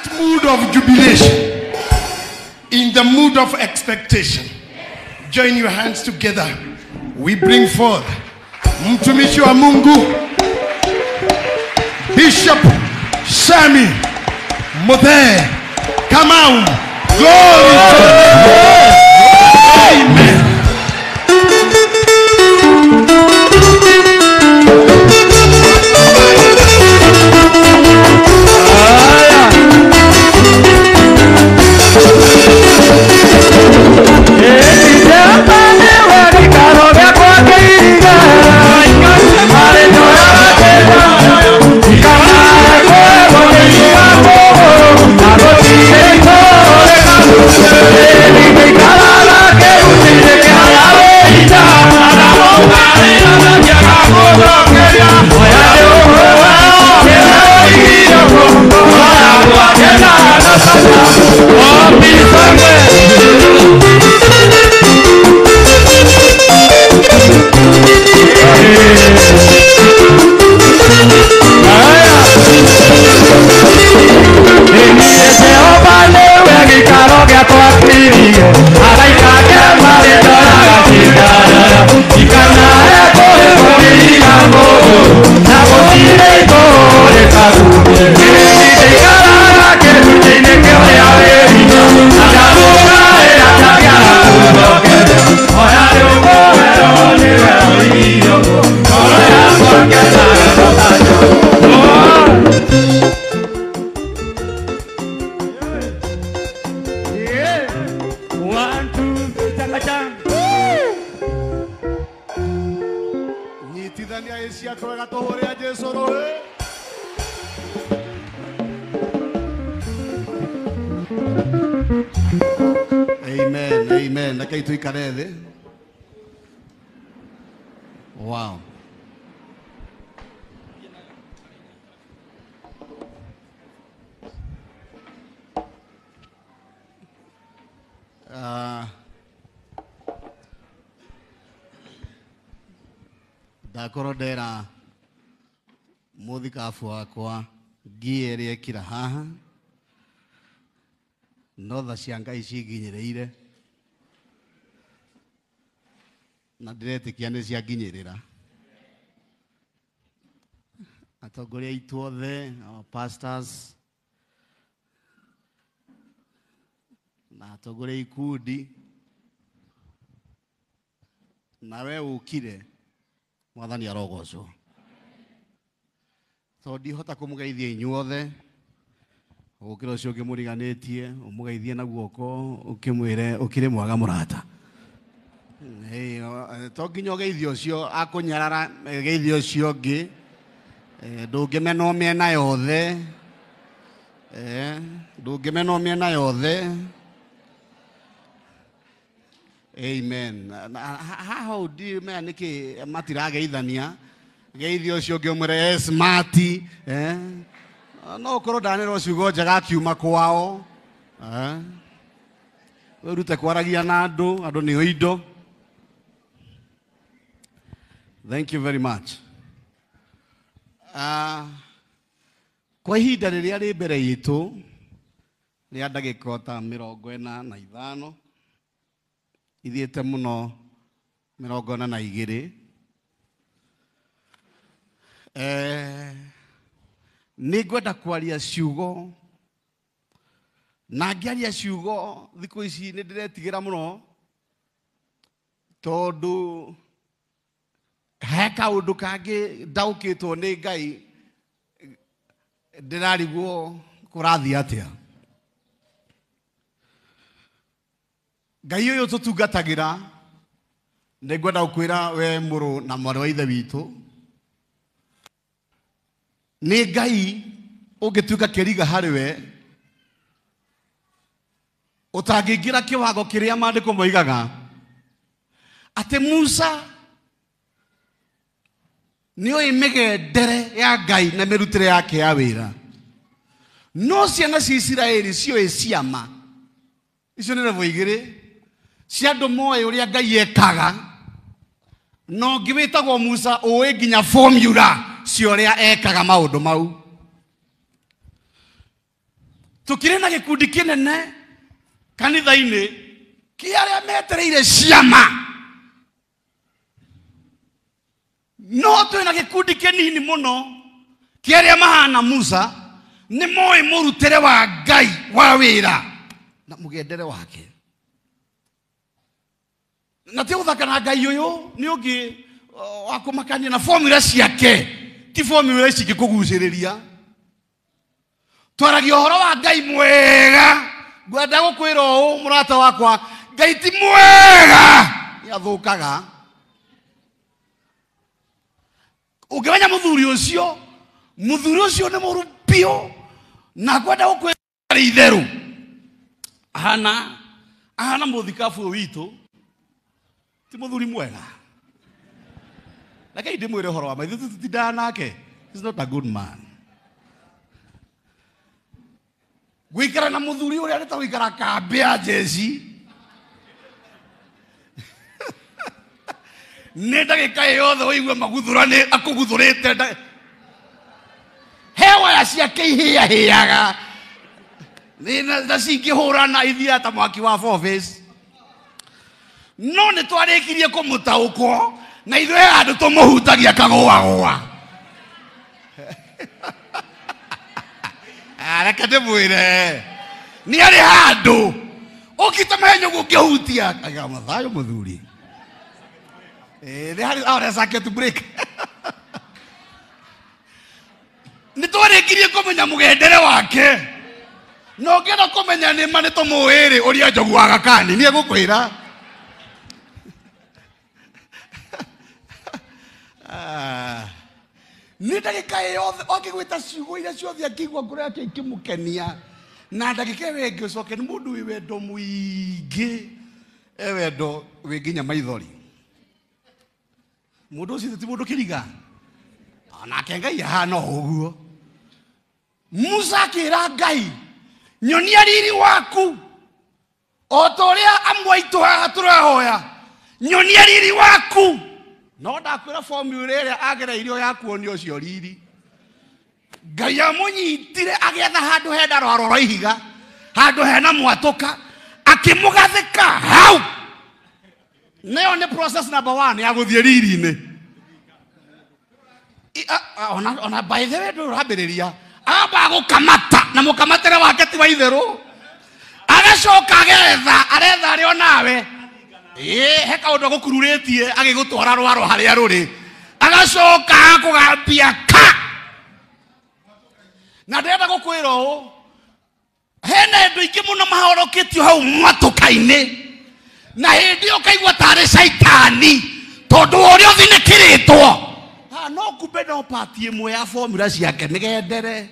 that mood of jubilation, in the mood of expectation, join your hands together. We bring forth mtumishi wa Mungu, Bishop Sammy Muthee Kamau. Glory to the Lord. Amen. Amen, amen. Rekei tuikare thĩ. Wow. Ndakorwo ndera muthikabu wakwa ngie ĩrĩa ĩkira haha no tha cia Ngai cinginyĩrĩire na ndĩretĩkia nĩ cianginyĩrĩra. Atongoria aitũ othe, our pastors na atongoria ikundi, nawe ũkire Mwathani arogocwo. Tondũ ndihota kũmũgeithia inyuothe, ũkĩra ũcio ũngĩ mũriganĩtie ũmũgeithie na guoko ũkĩmwĩre ũkĩrĩ mwega mũrata. To nginya ũgeithie ũcio akũnyarara, geithie ũcio ũngĩ. Ndũngĩmenwo mĩena yothe, ndũngĩmenwo mĩena yothe. Amen. Haha ndimenya nĩkĩ matirageithania. Geithie ũcio ũngĩ ũmwĩre smart, no ũkorwo ndanĩrwo ciugo njega akiuma kwao. Wĩrute kwaragia na andũ, andũ nĩo indo. Thank you very much. Kwa ihinda rĩrĩa rĩ mbere itũ rĩa ndagĩka ta 45 ithiĩte mũno 42, nĩngwenda kwaria ciugo, na ngĩaria ciugo thikũ ici nĩ ndĩretigĩra mũno tondũ he kaũndũ kangĩ ndaũkĩtwo nĩ Ngai ndĩrarigwo kũrathiĩ atĩa. Ngai ũyũ tũtungatagĩra nĩngwenda gũkwĩra we mũrũ na mwarĩ wa ithe witũ, nĩ Ngai ũngĩtuĩka kĩriga harĩ we ũtangĩingĩra kĩwango kĩrĩa maandĩko moigaga atĩ Musa nĩoĩ mĩgendere ya Ngai na mĩrutĩre yake ya wĩra, no ciana cia Isiraeli cioĩ ciama icio nĩ level igĩrĩ cia andũ moĩ ũrĩa Ngai ekaga, no ũngĩ wĩtagwo Musa ũĩ nginya formula cia ũrĩa ekaga maũndũ mau. Tukĩrĩ na gĩkundi kĩnene kanitha-inĩ kĩa arĩa metereire ciama. No twĩna gĩkundi kĩnini mũno kĩa arĩa mahana Musa, nĩ moĩ mũrutĩre wa Ngai wa wĩra na mũgendere wake. Na ti gũthaka na Ngai ũyũ nĩ ũngĩ wa kũmakania na formula ciake, ti formula ici ingĩkũgucĩrĩria. Twaragia ũhoro wa Ngai mwega, ngwenda gũkwĩra ũũ mũrata wakwa, Ngai ti mwega, nĩ athũkaga. Ũngĩmenya mũthuri ũcio, mũthuri ũcio nĩ mũru biũ, na ngwenda gũkwĩra itherũ. Ahana, ahana mũthikabu ũyũ witũ, ti mũthuri mwega. Reke ndĩmwĩre ũhoro wa ma, ithuĩ tũtitindaga nake. He's not a good man. Gũikara na mũthuri ũrĩa nĩ ta gũikara kambĩ ya jeshi. Nĩ ndagĩka yothe ũigue maguthũra nĩ akũguthũrĩte he waya ciake ihĩahĩaga. Na cingĩhũrana ithiaga ta mwaki wa four-phase. No nĩ twarĩkirie kũmũtaũkwo na ithuĩ handũ tũmũhutagia kagũagũa. Reke ndĩmwĩre, nĩ arĩ handũ ũkĩte mahenya ũguo ũngĩhutia. Aiga mathayũ mũthuri. Nĩ harĩ aore circuit break. Nĩ twarĩkirie kũmenya mũgendere wake. Na ũngĩenda kũmenya nĩ ma nĩ tũmũĩ-rĩ, ũria Njogu wa Gakani, nĩ egũkwĩra. Nĩ ndagĩka yothe ũngĩgwĩta ciugo iria ciothe akĩigua ngoro yake ikĩmũkenia, na ndagĩka ĩyo ĩngĩ ũcoke nĩ mũndũ wĩ wendo mũingĩ, e wendo wĩ nginya maithori. Mũndũ ũcio ti mũndũ kĩriga, onake Ngai ahana o ũguo. Musa akĩra Ngai, nyonia riri waku o ta ũrĩa amwe aitũ haha tũrahoya, nyonia riri waku. No ndakwĩra formula ĩrĩa agereirio ya kuonio ũcio riri. Ngai amũnyitire agĩetha handũ hena rwaro rwa ihiga, handũ hena mwatũka, akĩmũgathĩka hau. Nayo nĩ process number 1 ya gũthiĩ riri-inĩ. Ona by the way ndũrambĩrĩria, amba gũkamata na mũkamatĩre wake ti wa itherũ, agacoka agetha, aretha arĩ o nawe. He kaũndũ agũkururĩtie agĩgũtwara rwaro harĩa rũrĩ, agacoka agakũgambia ka. Na ndĩrenda gũkwĩra ũũ, hena andũ aingĩ mũno mahoroketio hau mwatũka-inĩ, na hĩndĩ ĩyo ũkaigua tarĩ caitani tondũ wa ũrĩa ũthinĩkĩrĩtwo. No kumbe no pati ĩmwe ya formula ciake mĩgendere,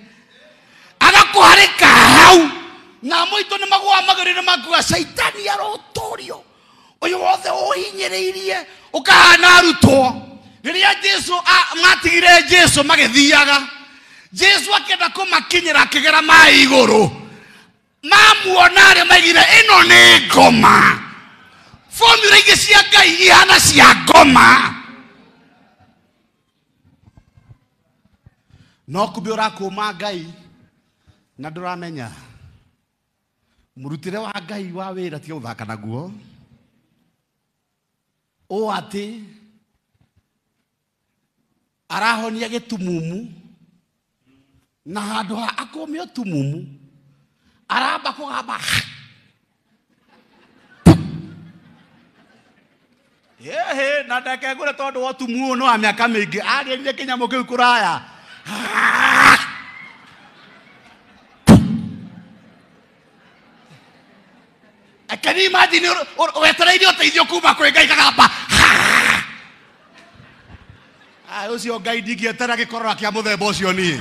agakũharĩka hau, na mũitũ nĩ magũa magũrũ-inĩ makuga caitani arotũrio, ũyũ wothe ũhinyĩrĩirie ũkahana arutwo. Rĩrĩa Jesu matigire Jesu magĩthiaga, Jesu akĩenda kũmakinyĩra akĩgera maĩ igũrũ, mamuona arĩa maigire ĩno nĩ ngoma. Formula ingĩ cia Ngai ihana cia ngoma. No kumbe ũrakũma Ngai na ndũramenya mũrutĩre wa Ngai wa wĩra tiga gũthaka naguo. Ũũ atĩ arahonia gĩtumumu, na handũ ha akũme ũtumumu aramba kũgamba. Ĩhĩ, na ndeke ngũre tondũ wa ũtumumu ũyũ nĩ wa mĩaka mĩingĩ, arĩrire kĩnyamũ kĩu kũraya. Can you imagine wetereire ũteithio kuma kwĩ Ngai kagamba? Ũcio Ngai ndingĩetera gĩkorora kĩa mũthemba ũcio niĩ.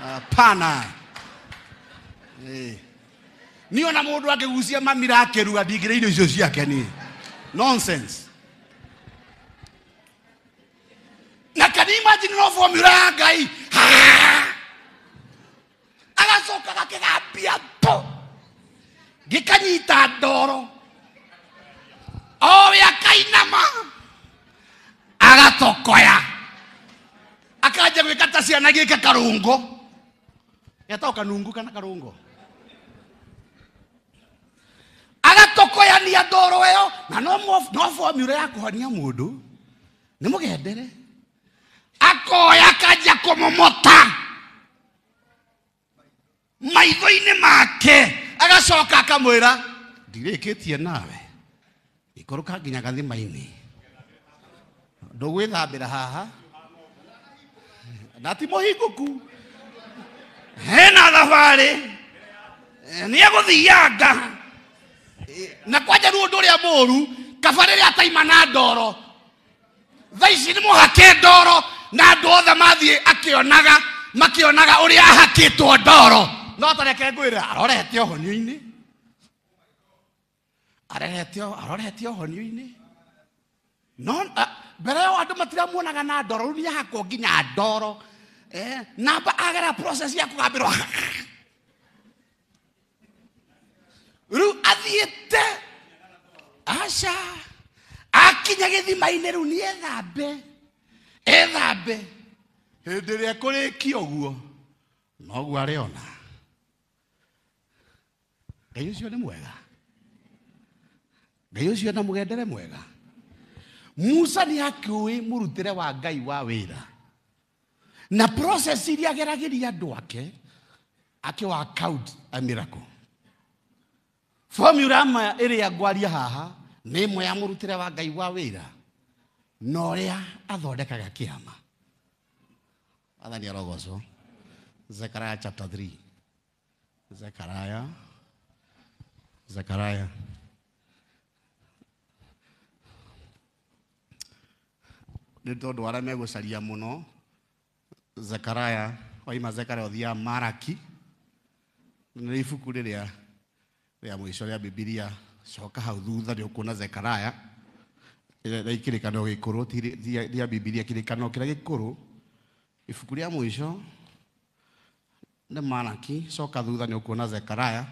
Hapana. Niĩ ona mũndũ angĩgucia mamira akĩruga ndingĩrĩa irio icio ciake niĩ. Nonsense. Na can you imagine no formula ya Ngai? Agacoka gakĩgambia mbu, gĩkanyita ndoro, owe akainama agatokoya, akanja gwĩka ta ciana gĩka karũngo, getagwo kanungu kana karũngo. ndoro ĩyo na no formula ya kũhonia mũndũ nĩ mũgendere akoya akanjia kũmomota maitho-inĩ make agacoka akamwĩra ndirĩkĩtie nawe ikũrũka nginya gathima-inĩ ndũgwĩthambĩra haha na ti mũhingũku hena thabarĩ nĩ egũthianga na kwanja rĩu ũndũ ũrĩa mũũru kaba rĩrĩa ataima na ndoro thaa ici nĩ mũhake ndoro na andũ othe mathiĩ akĩonaga makĩonaga ũrĩa ahakĩtwo ndoro no tareke ngwĩre arorete ũhonio-inĩ arorete ũhonio-inĩ no mbere ĩyo andũ matiramuonaga na ndoro rĩu nĩahakwo nginya ndoro namba agera process ya kũgambĩrwo rĩu athiĩte aca akinya gĩthima-inĩ rĩu nĩ ethambe ethambe hĩndĩ ĩrĩa ekũrĩkia ũguo noguo arĩona Ngai ũcio nĩ mwega Ngai ũcio na mũgendere mwega Musa nĩ akĩũĩ mũrutĩre wa Ngai wa wĩra na process iria ageragĩria andũ ake akĩ work out a miracle formula ĩmwe ĩrĩa ngwaria haha nĩ ĩmwe ya mũrutĩre wa Ngai wa wĩra na ũrĩa athondekaga kĩama Athani arogocwo Zechariah chapter 3 Zechariah nĩ tondũ arĩa megũcaria mũno Zechariah waima Zechariah ũthiaga Maraki nĩ ibuku rĩrĩa rĩa mũico rĩa Bibilia coka hau thutha nĩ ũkuona Zechariah rĩa kĩrĩkanĩro gĩkũrũ ti rĩa Bibilia kĩrĩkanĩro kĩrĩa gĩkũrũ ibuku rĩa mũico nĩ Maraki coka thutha nĩ ũkuona Zechariah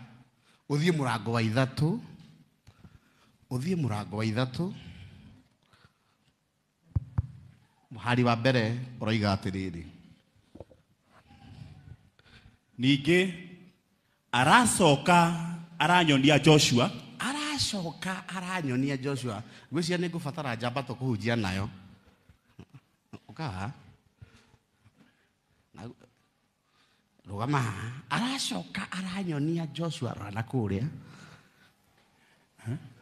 ũthiĩ mũrango wa ithatũ ũthiĩ mũrango wa ithatũ mũhari wa mbere ũroiga atĩrĩrĩ ningĩ aracoka aranyonia Joshua aracoka aranyonia Joshua ngwĩciria nĩ ngũbatara njamba tũkũhunjia nayo ũkaha rũgama haha aracoka aranyonia Joshua rora na kũrĩa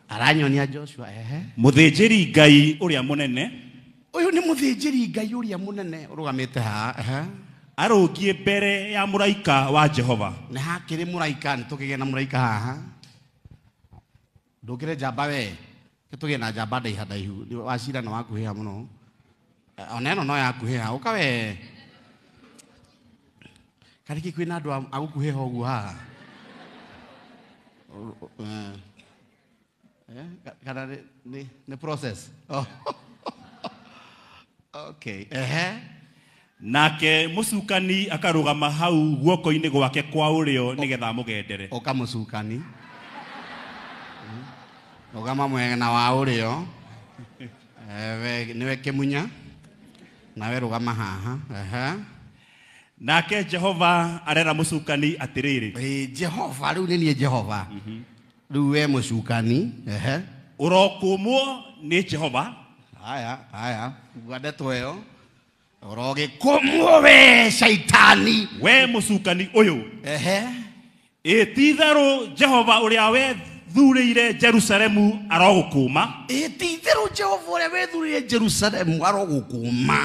aranyonia Joshua ehe mũthĩnjĩri Ngai ũrĩa mũnene ũyũ nĩ mũthĩnjĩri Ngai ũrĩa mũnene ũrũgamĩte haha ehe arũngiĩ mbere ya mũraika wa Jehova nĩ hakĩrĩ mũraika nĩ tũkĩgĩa na mũraika haha ndũkĩre njamba we tũgĩe na njamba ndaiha ndaihu wacira nĩ wakuhĩha mũno ona ĩno no yakuhĩha ũka we karĩkĩ kwĩna andũ a gũkuhĩha ũguo haha kana nĩ process okay ehe nake mũcukani akarũgama hau guoko-inĩ gwake kwa ũrĩo nĩgetha amũgendere ũka mũcukani rũgama mwena wa ũrĩo nĩwe kĩmunya nawe rũgama haha ehe nake Jehova arera mũcukani atĩrĩrĩ Jehova rĩu nĩ niĩ Jehova rĩu we mũcukani ehe ũrokũmwo nĩ Jehova haya haya gua ndeto ĩyo ũrogĩkũmwo we caitani we mũcukani ũyũ ehe ĩ ti-itherũ Jehova ũrĩa wethurĩire Jerusalemu arogũkũma ĩ ti-itherũ Jehova ũrĩa wethurĩire Jerusalemu arogũkũma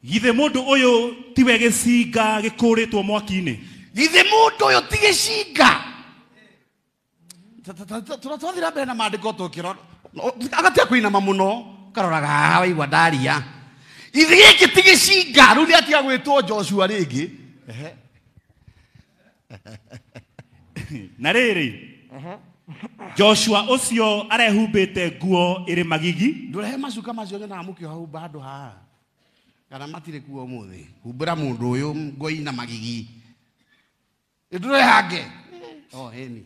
githĩ mũndũ ũyũ tiwe gĩcinga gĩkũrĩtwo mwaki-inĩ githĩ mũndũ ũyũ ti gĩcinga tũrathira mbere na maandĩko tũkĩrora agatia kũinama mũno ũkaroraga haha waigua ndaria ithe gĩkĩ ti gĩcinga rĩu nĩ atiga gwĩtwo Joshua rĩngĩ na rĩrĩ Joshua ũcio arehumbĩte nguo ĩrĩ magigi ndũrehe macuka macio nyonaga mũkĩoha humba handũ haha kana matirĩ kuo ũmũthĩ humbĩra mũndũ ũyũ nguo ina magigi ndũrehange oh ĩni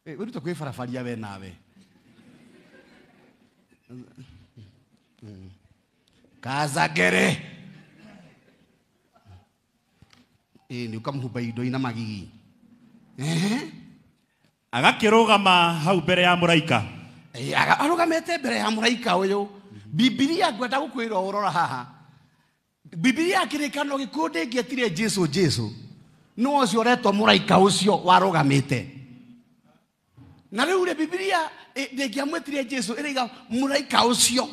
wĩrute kwĩbarabaria we nawe kazagere ĩni ũkamũhumba indo ina magigi agakĩrũgama hau mbere ya mũraika Arugamite mbere ya mũraika ũyũ. Bibilia ngwenda gũkwĩra ũrora haha. Bibilia kĩrĩkano gĩkũũ ndĩngĩetire Jesu Jesu. No ũcio ũretwo mũraika ũcio warũgamĩte. Na rĩu rĩ Bibilia ndĩngĩamwĩtire Jesu ĩraiga mũraika ũcio.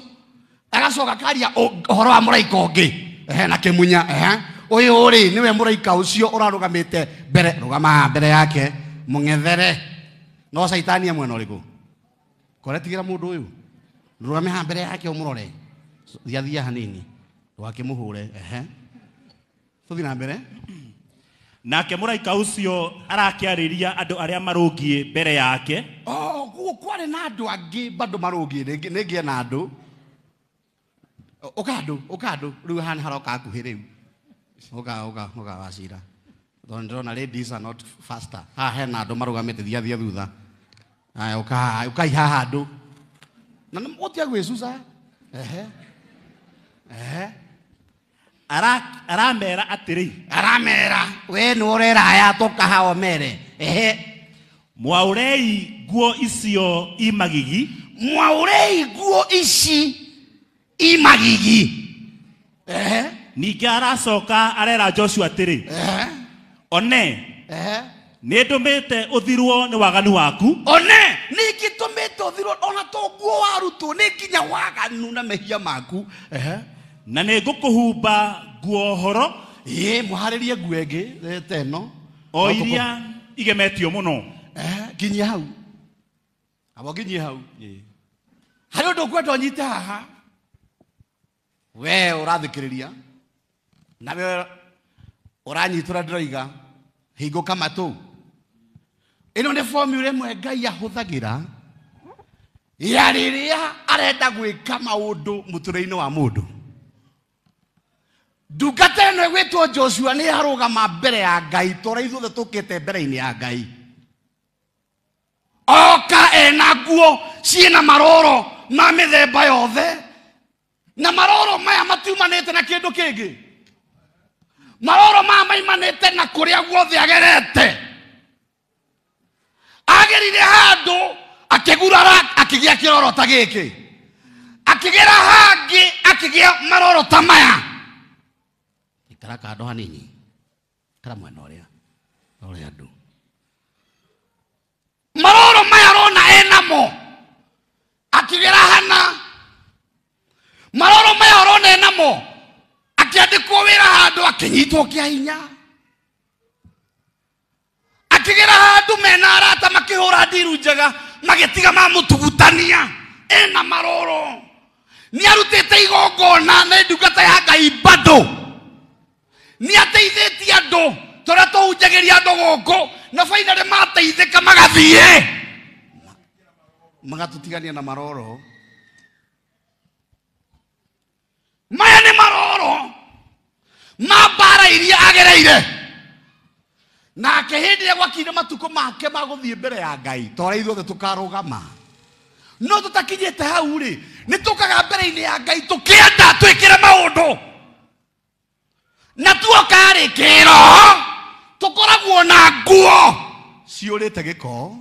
Agacoka karia ũhoro wa mũraika ũngĩ. Ehe na kĩmunya ehe. Ũyũ rĩ nĩwe mũraika ũcio ũrarũgamĩte mbere rũgama mbere yake mũng'ethere. No caitani e mwena ũrĩkũ? Kore tigĩra mũndũ ũyũ. Rũgame haha mbere yake ũmũrore. Thia thia hanini. Ndũgakĩmũhũre ehe. Tũthiĩ na mbere. Nake mũraika ũcio arakĩarĩria andũ arĩa marũngiĩ mbere yake. Oh, guo kwarĩ na andũ angĩ bado marũngiĩ nĩngĩe na andũ. Ũka andũ, ũka andũ. Rĩu haha nĩ haroka hakuhĩ rĩu. Ũka ũka ũka wacira. Tondũ ndĩrona ladies are not faster. Haha hena andũ marũgamĩte thia thia thutha. Haya ũka ũkai haha andũ. Na nĩ mũgũtiga gwĩcuca. Ehe. Ehe. Aramera atĩrĩ. Aramera. We nĩ ũrera aya toka haha ũmere. Ehe. Mwaũrei nguo icio i magigi. Mwaũrei nguo ici i magigi. Ehe. Ningĩ aracoka arera Joshua atĩrĩ. Ehe. One. Ehe. Nĩ ndũmĩte ũthirwo nĩ waganu waku. One ningĩ tũmĩte ũthirwo ona to nguo warutwo nĩ nginya waganu na mehia maku. Ehe. Na nĩ ngũkũhumba nguo horo. Ĩĩ mũharĩrie nguo ĩngĩ ta ĩno. O iria igemetio mũno. Ehe, nginyia hau. Abo nginyie hau. Harĩ ũndũ ngwenda ũnyite haha. We ũrathikĩrĩria. Na we ũranyita ũrĩa ndĩroiga. Hingũka matũ. Ĩno nĩ formula ĩmwe Ngai ahũthagĩra ya rĩrĩa arenda gwĩka maũndũ mũtũrĩre-inĩ wa mũndũ. Ndungata ĩno ĩgwĩtwo Joshua nĩ yarũgama mbere ya Ngai ta ũrĩa ithuothe tũkĩte mbere-inĩ ya Ngai. Oka ena nguo ciĩna maroro ma mĩthemba yothe. Na maroro maya matiumanĩte na kĩndũ kĩngĩ. Maroro maya maimanĩte na kũrĩa guothe agerete. Agerire handũ akĩgurara akĩgĩa kĩroro ta gĩkĩ. Akĩgera hangĩ akĩgĩa maroro ta maya. Ikara kando hanini. Ikara mwena ũrĩa. Ũrĩa andũ. Maroro maya arona enamo. Akĩgera hana. Maroro maya arona enamo. Akĩandĩkwo wĩra handũ akĩnyitwo kĩa hinya. Akĩgera handũ mena arata makĩhũra ndiru njega magĩtiga mamũtugutania. Ena maroro. Nĩ arutĩte igongona nĩ ndungata ya Ngai bado. Nĩ ateithĩtie andũ tũrĩa tũhunjagĩria andũ gũkũ na finally mateithĩka magathiĩ. Magatũtigania na maroro. Maya nĩ maroro ma mbara iria agereire. Nake hĩndĩ ĩrĩa gwakinyire matukũ make ma gũthiĩ mbere ya Ngai ta ũrĩa ithuothe tũkarũgama. No tũtakinyĩte hau rĩ, nĩ tũkaga mbere-inĩ ya Ngai tũkĩenda twĩkĩre maũndũ. Na tuoka rĩ kĩroho tũkoragwo na nguo ciũrĩte gĩko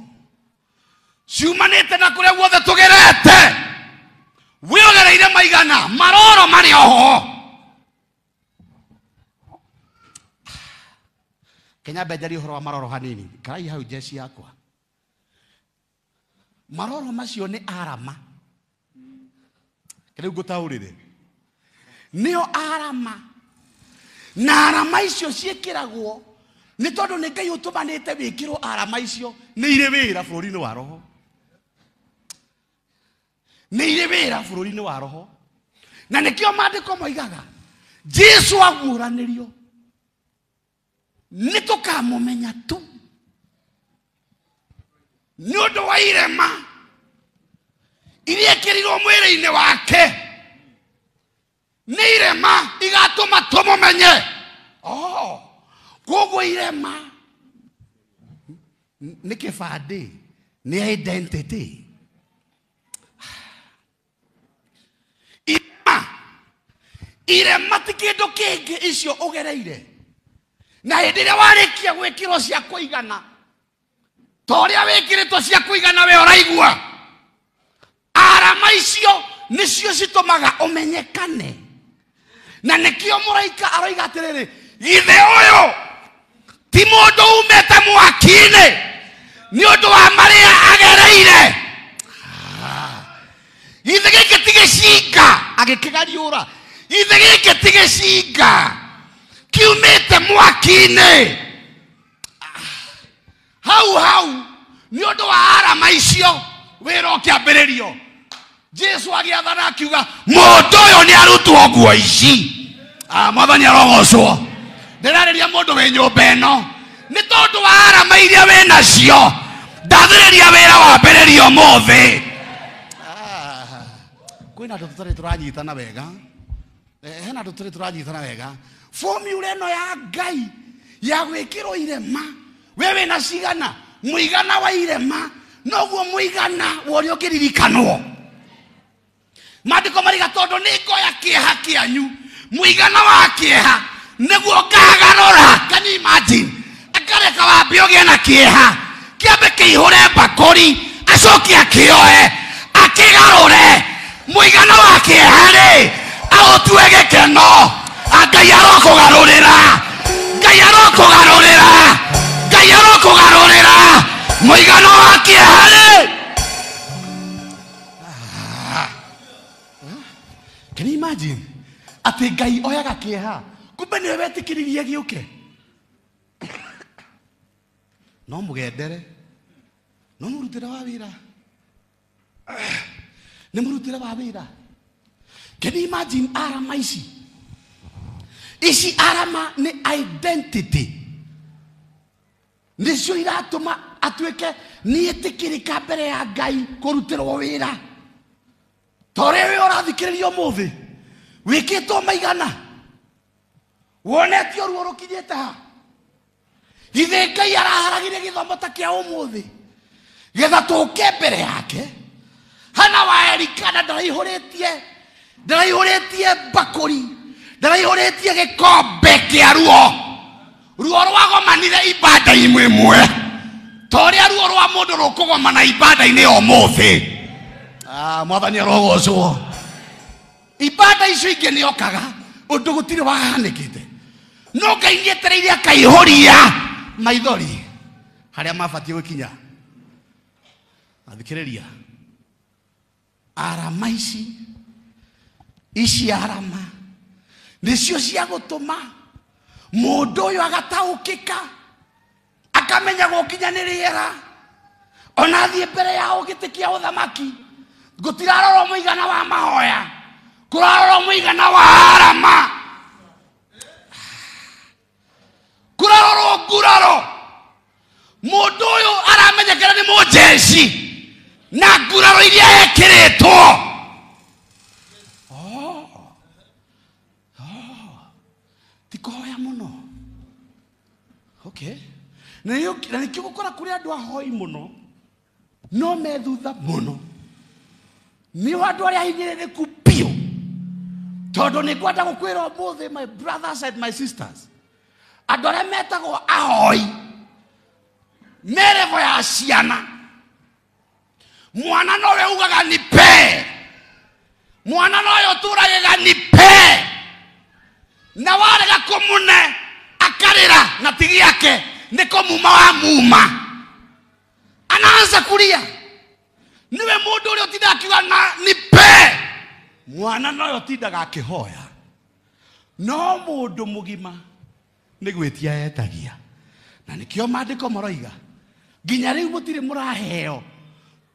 ciumanĩte na kũrĩa guothe tũgerete. Wĩogereire maigana maroro marĩ oho. Kenya mbenjarie ũhoro wa maroro hanini. Karai hau jeshi yakwa. Maroro macio nĩ arama. Rĩu ngũtaũrĩre. Nĩo arama. Na arama icio ciĩkĩragwo nĩ tondũ nĩ Ngai ũtũmanĩte wĩkĩrwo arama icio nĩ irĩ wĩra bũrũri-inĩ wa roho. Nĩ irĩ wĩra bũrũri-inĩ wa roho. Na nĩkĩo maandĩko moigaga Jesu aguũranĩrio nĩ tũkamũmenya tu nĩ ũndũ wa irema iria ekĩrirwo mwĩrĩ-inĩ wake. Nĩ irema igatũma tũmũmenye. Oh, koguo irema nĩ kĩbandĩ, nĩ identity. Irema, irema ti kĩndũ kĩngĩ icio ũgereire. Na hĩndĩ ĩrĩa warĩkia gwĩkĩrwo cia kũigana, ta ũrĩa wĩkĩrĩtwo cia kũigana we ũraigua, Arama icio nĩcio citũmaga ũmenyekane. Na nĩkĩo mũraika aroiga atĩrĩrĩ, githĩ ũyũ ti mũndũ umĩte mwaki-inĩ nĩ ũndũ wa marĩa agereire. Githĩ gĩkĩ ti gĩcinga, agĩkĩgariũra. Githĩ gĩkĩ ti gĩcinga kiumĩte mwaki-inĩ. Hau hau nĩ ũndũ wa arama icio wĩra ũkĩambĩrĩrio. Jesu agĩathana akiuga mũndũ ũyũ nĩ arutwo nguo ici. Mwathani arogocwo. Ndĩrarĩria mũndũ wĩ nyũmba ĩno nĩ tondũ wa arama iria wĩ nacio ndathĩrĩria wĩra wambĩrĩrio ũmũthĩ. Kwĩna andũ tũtarĩ tũranyitana wega. Hena andũ tũtarĩ tũranyitana wega. Formula ĩno ya Ngai ya gwĩkĩrwo irema, we wĩna cigana mũigana wa irema noguo mũigana wa ũrĩa ũngĩririkanwo. Maandĩko mariga tondũ nĩ ngoya kĩeha kĩanyu, mũigana wa kĩeha nĩguo ngagarũra. Can you imagine? Akareka wambe ũgĩe na kĩeha kĩambe kĩihũre mbakũri, acoke akĩoe akĩgarũre mũigana wa kĩeha rĩ aũtue gĩkeno. Ngai arokũgarũrĩra, Ngai arokũgarũrĩra, Ngai arokũgarũrĩra mũigana wa kĩeha rĩ. Can you imagine? Atĩ Ngai oyaga kĩeha, kumbe nĩwe wetĩkĩririe gĩũke. No mũgendere, no mũrutĩre wa wĩra, nĩ mũrutĩre wa wĩra. Can you imagine arama ici? Ici arama nĩ identity. Nĩcio iratũma atuĩke nĩetĩkĩrĩka mbere ya Ngai kũrutĩrwo wĩra. Ta ũrĩa wĩ ũrathikĩrĩria ũmũthĩ, wĩkĩtwo maigana, wonetio ruo rũkinyĩte ha. Githĩ Ngai araharagĩria gĩthomo ta kĩa ũmũthĩ getha tũke mbere yake. Hana wa Elikana ndaraihũrĩtie mbakũri, ndaraihũrĩtie gĩkombe kĩa ruo. Ruo rwagomanire ibanda-inĩ ĩmwe ta ũrĩa ruo rwa mũndũ rũkũgomana ibanda-inĩ ya ũmũthĩ. Mwathani arogocwo. Ibanda icio ingĩ nĩokaga ũndũ gũtirĩ wahanĩkĩte, no Ngai nĩetereire akaihũria maithori harĩa mabatiĩ gũkinya. Athikĩrĩria, arama ici, ici arama nĩcio cia gũtũma mũndũ ũyũ agataũkĩka, akamenya gũkinya nĩ rĩera. Ona athiĩ mbere ya gĩtĩ kĩa ũthamaki, gũtirarorwo mũigana wa mahoya, kũrarorwo mũigana wa arama, kũrarorwo nguraro. Mũndũ ũyũ aramenyekera nĩ mũnjeci na nguraro iria ekĩrĩtwo. Ti kũhoya mũno. Okay. Na nĩkĩo gũkora kũrĩ andũ ahoi mũno no me thutha mũno. Nĩ andũ arĩa ahinyĩrĩrĩku biũ. Tondũ nĩ ngwenda gũkwĩra ũmũthĩ, my brothers and my sisters, andũ arĩa metagwo ahoi me level ya ciana. Mwana nowe ugaga nipe, mwana nowe ũtũragĩga nipe, na warega kũmũne akarĩra na tigi yake nĩ kũmuma wa muma, anaanza kulia. Niwe mũndũ ũrĩa ũtindaga akiuga na nipe, mwana nowe ũtindaga akĩhoya. No mũndũ mũgima nĩ gwĩtia etagia. Na nĩkĩo maandĩko maroiga nginya rĩu mũtirĩ mũraheo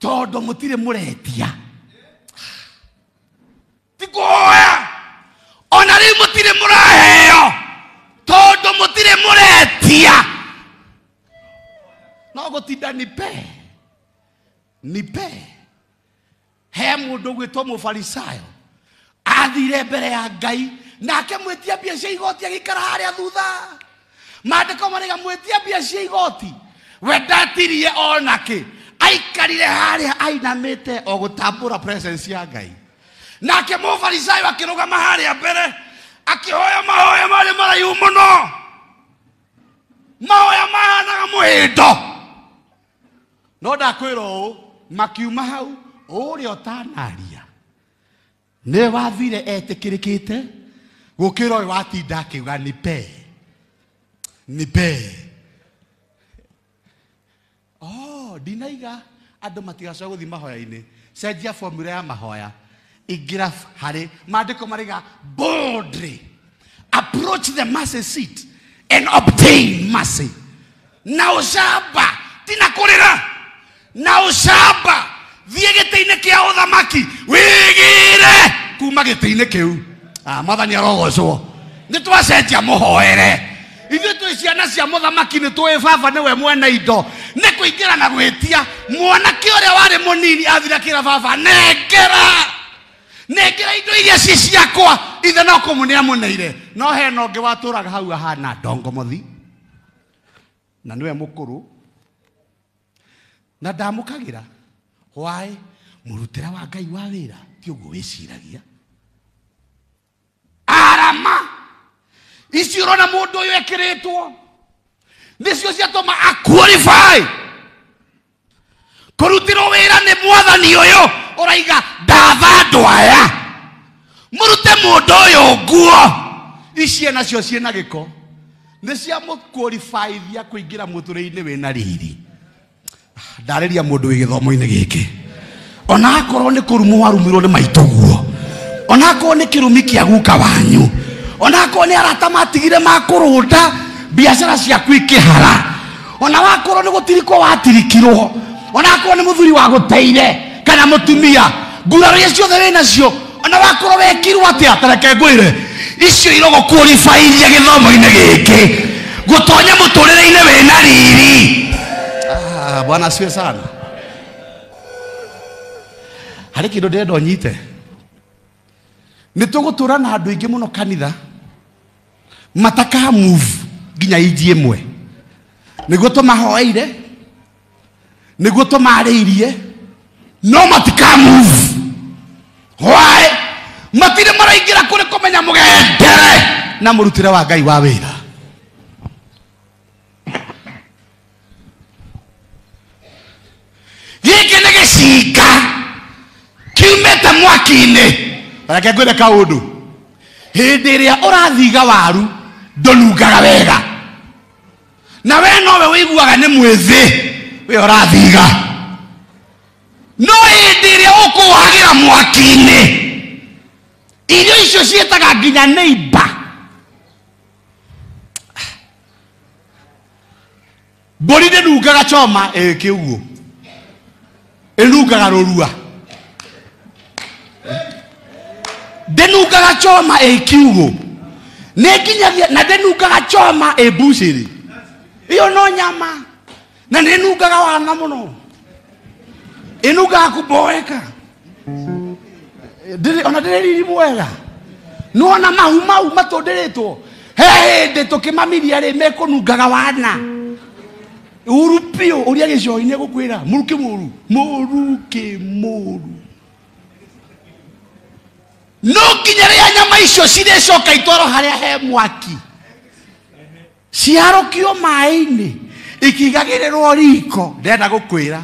tondũ mũtirĩ mũretia. Ti kũhoya, ona rĩu mũtirĩ mũraheo tondũ mũtirĩ mũretia. No gũtinda nipe nipe. He mũndũ gwĩtwo mũfarisayo athire mbere ya Ngai nake mwĩtia mbia cia igoti agĩikara harĩa thutha. Maandĩko maraiga mwĩtia mbia cia igoti we ndatirie onake, aikarire harĩa ainamĩte o gũtambũra presence ya Ngai. Nake mũfarisayo akĩrũgama harĩa mbere akĩhoya mahoya marĩ maraihu mũno, mahoya mahanaga mũhĩndo. No ndakwĩra ũũ, makiuma hau Ũrĩa ũtanaria nĩ wathire etĩkĩrĩkĩte gũkĩra ũyũ watinda akiuga nipe nipe. Oh, ndinaiga andũ matigacoke gũthiĩ mahoya-inĩ. Cenjia formula ya mahoya, ingĩra harĩ maandĩko marĩga boldly approach the mercy seat and obtain mercy. Na ũcamba tina kũrĩra, na ũcamba thiĩ gĩtĩ-inĩ kĩa ũthamaki wĩgĩre kuma gĩtĩ-inĩ kĩu. Ah, mwathani arogocwo. Nĩ twacenjia mũhoere. Ithuĩ twĩ ciana cia mũthamaki, nĩ tũĩ baba nĩwe mwene indo. Nĩ kũingĩra na gwĩtia. Mwanake ũrĩa warĩ mũnini athire akĩra baba, nengera nengera indo iria ci ciakwa. Ithe no kũmũne amũneire. No hena ũngĩ watũraga hau ahana ndongomothi na nĩwe mũkũrũ na ndamũkagĩra. Why? Mũrutĩre wa Ngai wa wĩra ti ũguo wĩciragia. Arama icio ũrona mũndũ ũyũ ekĩrĩtwo nĩcio ciatũma a-qualify kũrutĩrwo wĩra nĩ mwathani ũyũ ũraiga ndatha andũ aya mũrute mũndũ ũyũ nguo ici nacio ciĩna gĩko nĩ cia mũqualifyithia kũingĩra mũtũrĩre-inĩ wĩna riri. Ndarĩria mũndũ wĩ gĩthomo-inĩ gĩkĩ, ona akorwo nĩ kũrumwo warumirwo nĩ maitũguo, ona akorwo nĩ kĩrumi kĩa guka wanyu, ona akorwo nĩ arata matigire makũrũnda biacara ciaku ikĩhara, ona wakorwo nĩ gũtirikwo watirikirwo, ona akorwo nĩ mũthuri wagũteire kana mũtumia, nguraro iria ciothe wĩ nacio, ona wakorwo wekirwo atĩa, ta reke ngwĩre icio irogũqualifyithia gĩthomo-inĩ gĩkĩ gũtonya mũtũrĩre-inĩ wĩna riri. Ah, Bwana asifiwe sana. Harĩ kĩndũ ndĩrenda ũnyite. Nĩ tũgũtũra na andũ aingĩ mũno kanitha mataka move nginya inji ĩmwe nĩguo tũmahoeire, nĩguo tũmarĩirie, no matika move. Why? Matirĩ maraingĩra kũrĩ kũmenya mũgendere na mũrutĩre wa Ngai wa wĩra. Gĩkĩ nĩ gĩcinga kiumĩte mwaki-inĩ. Reke ngwĩre kaũndũ, hĩndĩ ĩrĩa ũrathiga waru ndũnungaga wega, na we nowe ũiguaga nĩ mwĩthĩ we ũrathiga, no hĩndĩ ĩrĩa ũkũhagĩra mwaki-inĩ irio icio ciĩtaga nginya neighbor. Mbũri ndĩnungaga choma ĩkĩ ũguo, ĩnungaga rũrua. Ndĩnungaga choma ĩ kiugũ, nĩ nginyagia na ndĩnungaga choma ĩ mbucĩrĩ, ĩyo no nyama, na nĩ ĩnungaga wana mũno, ĩnungaga kũboeka. Ona ndĩrĩ riri mwega. Nĩwona mahu mau matũndĩrĩtwo, he hĩndĩ tũkĩmamiria rĩ mekũnungaga wana uru biũ. Ũrĩa gĩcoi-inĩ gũkwĩra mũrukĩ mũru, mũrukĩ mũru. No nginya rĩrĩa nyama icio cirĩcoka itwarwo harĩa he mwaki, ciarũkio maĩ-inĩ ikigagĩrĩrwo riko, ndĩrenda gũkwĩra